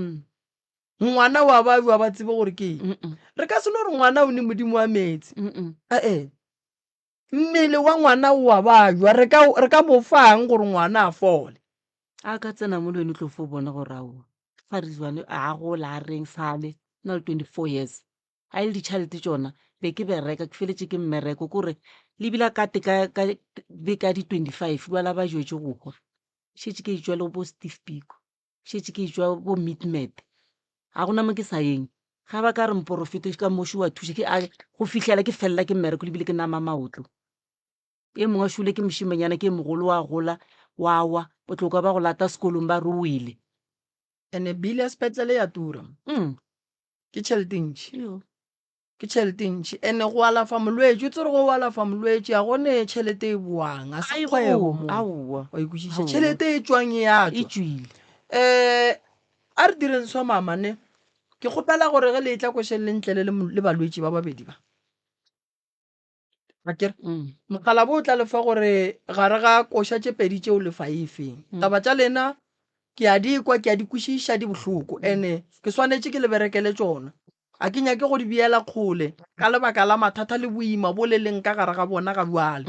Ngwana wa babja ba tsebe gore ke eng. Re ka se no re ngwana o ne modimo wa meetse. Ee. Mmele wa ngwana o a bajwa, re ka, re ka mo fang gore ngwana a fole? A ka tsena mo le wena o tlo fo bona gore aowa Farizwane a gola a reng sale o na le 24 years a e le ditšhelete tšona be ke bereka ke feletše ke mmereko kore le bile ka te ka ka be ka di 25 ba la ba jwetše go hwa šetše ke etšwa le bo Steve Biko šetše ke etšwa bo Midmed ga gona mo ke sa yeng ga ba ka re mporofete ka moši wa thuša ke a go fihlela ke felela ke mmereko le bile ke nama maotlo e mongwe a šule ke mošimanyana ke mogolo wa gola wa wa o tlo kwa ba go lata sekolong ba re o wele Ene bill ya sepetlele ya tura. Mm. Ke tšhelete e ntši. Yo. Ke tšhelete e ntši. Ene go alafa molwetši, o tsere go alafa molwetši a gone tšhelete e boang, a se kgwebo mo. Aowa. Wa ikwešiša. Tšhelete e tšwang e a E tšwa. tšwile. Eh a re direng so mama ne. Ke kgopela gore ge le etla košeng le ntlele le, le balwetši ba babedi ba. Akere mokgalabo o tla lefa gore gare ga koša tše pedi tšeo lefa e feng. Taba tša lena ke a di kwa, ke a di kwešiša, di bohloko ene ke swanetše ke le berekele tšona. A ke nyake go di beela kgole ka lebaka la mathata le boima bo le leng ka gare ga bona ga bjale.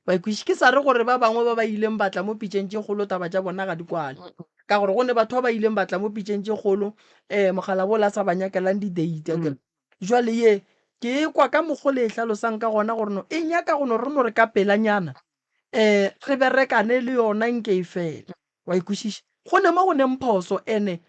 Wa e kwešiša? Ke sa re gore ba bangwe ba ba ileng ba tla mo pitšeng tše kgolo taba tša bona ga di kwale. Ka gore go ne batho ba ba ileng ba tla mo pitšeng tše kgolo um mokgalabo o la sa ba nyakelang di-date akere. Jwale ye ke e kwa ka mokgo le e hlalosang ka gona gore no e nyaka go no re no re ka pelanyana um re berekane le yona nke e fele. Wa e kwešiša? Go ne mo go neng phoso ene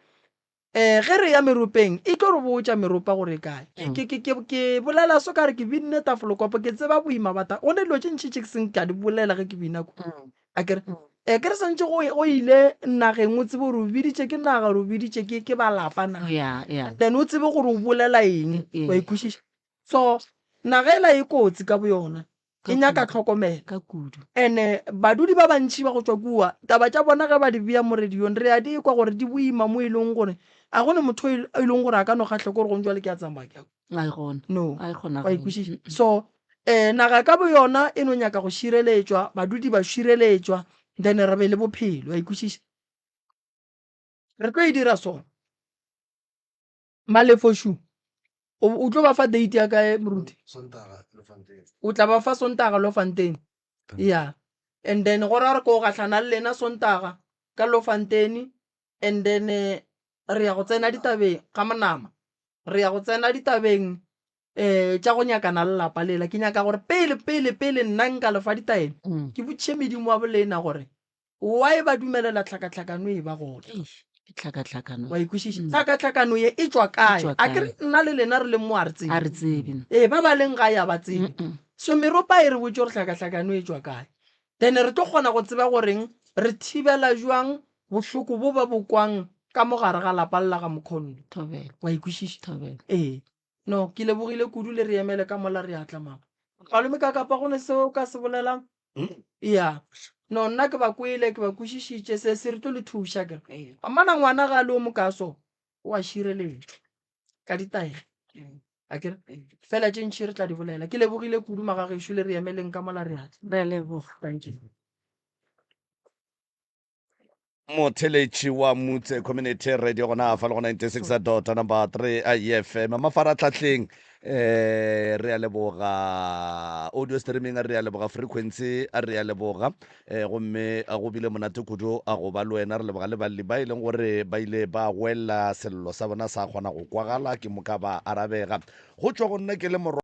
um ge re ya meropeng e tlo re botša meropa gore e kae. Ke, ke, ke, ke bolela so ka re ke binne tafolokopo ke tseba boima ba ta go ne dilo tše ntši tše ke seng ka di bolela ge ke bina kwa. Akere e ke re swantše go go ile nageng o tsebe gore o biditše ke naga gore o biditše ke ke ba lapa na. Yeah, yeah. Then o tsebe gore o bolela eng wa e kwešiša. So naga ela e kotsi ka boyona e nyaka tlhokomelo. Ka kudu. Ene badudi ba bantši ba go tšwa kua taba tša bona ge ba di bea mo radiong re a di kwa gore di boima mo e leng gore a go ne motho e leng gore a ka no kgahlwa ke gore gong jwale ke a tsamaya ke ya A e gona. No. A e kgonagale. Wa e kwešiša? So eh naga ka boyona e no nyaka go šireletšwa, badudi ba šireletšwa, then re be le bophelo. Wa e kwešiša? Re tlo e dira so. Malefošu, o, o tlo ba fa date ya kae moruti? Sontaga, Lofontein. O tla ba fa Sontaga Lofontein. Yeah. And then go ra re ko gahlana le lena Sontaga ka Lofontein and then eh, re ya go tsena ditabeng ga monama. Re ya go tsena ditabeng eh tša go nyakana le lapa lela. Ke nyaka gore pele pele pele nna nka le fa ditaelo. Ke botšiše medimo wa bolena gore why ba dumelela tlhakatlhakano e ba gona. Eish, ke tlhakatlhakano. Wa e kwešiša? Tlhakatlhakano ye e tšwa kae? E tšwa A ke re kae? nna le lena re leng mo a re tsebe. A re tsebe. Ee, ba ba leng gae a ba tsebe. So meropa e re botše gore tlhakatlhakano e tšwa kae. Then re tlo kgona go tseba goreng re thibela jwang bohloko bo ba bo kwang ka mo gare ga lapa le la ga Mokhondo. Thobela. Wa e kwešiša? Thobela. Ee. No, ke lebogile kudu le re emele ka mola re a tla mama. Malome ka kapa go ne seo o ka se bolelang? Ya. No, nna ke ba kwele, ke ba kwešišitše, se se re tlo le thuša ke re. Amana ngwana ga a le o mokaso, o a šireletšwa ka ditaelo. A ke re? Fela tše ntši re tla di bolela. Ke lebogile kudu magagešo le re emeleng ka mola re a tla. Re a leboga. Thank you. Motheletši wa Mutse Community Radio gona fa le go 96 dot number 3 IFM mafaratlhahleng eh re a leboga audio streaming re a leboga frequency re a leboga eh gomme go bile monate kudu a go ba le wena re leboga le balli ba e leng gore ba ile ba goelela sello sa bona sa kgona go kwagala ke moka ba arabega go tšwa go nna ke le morwa.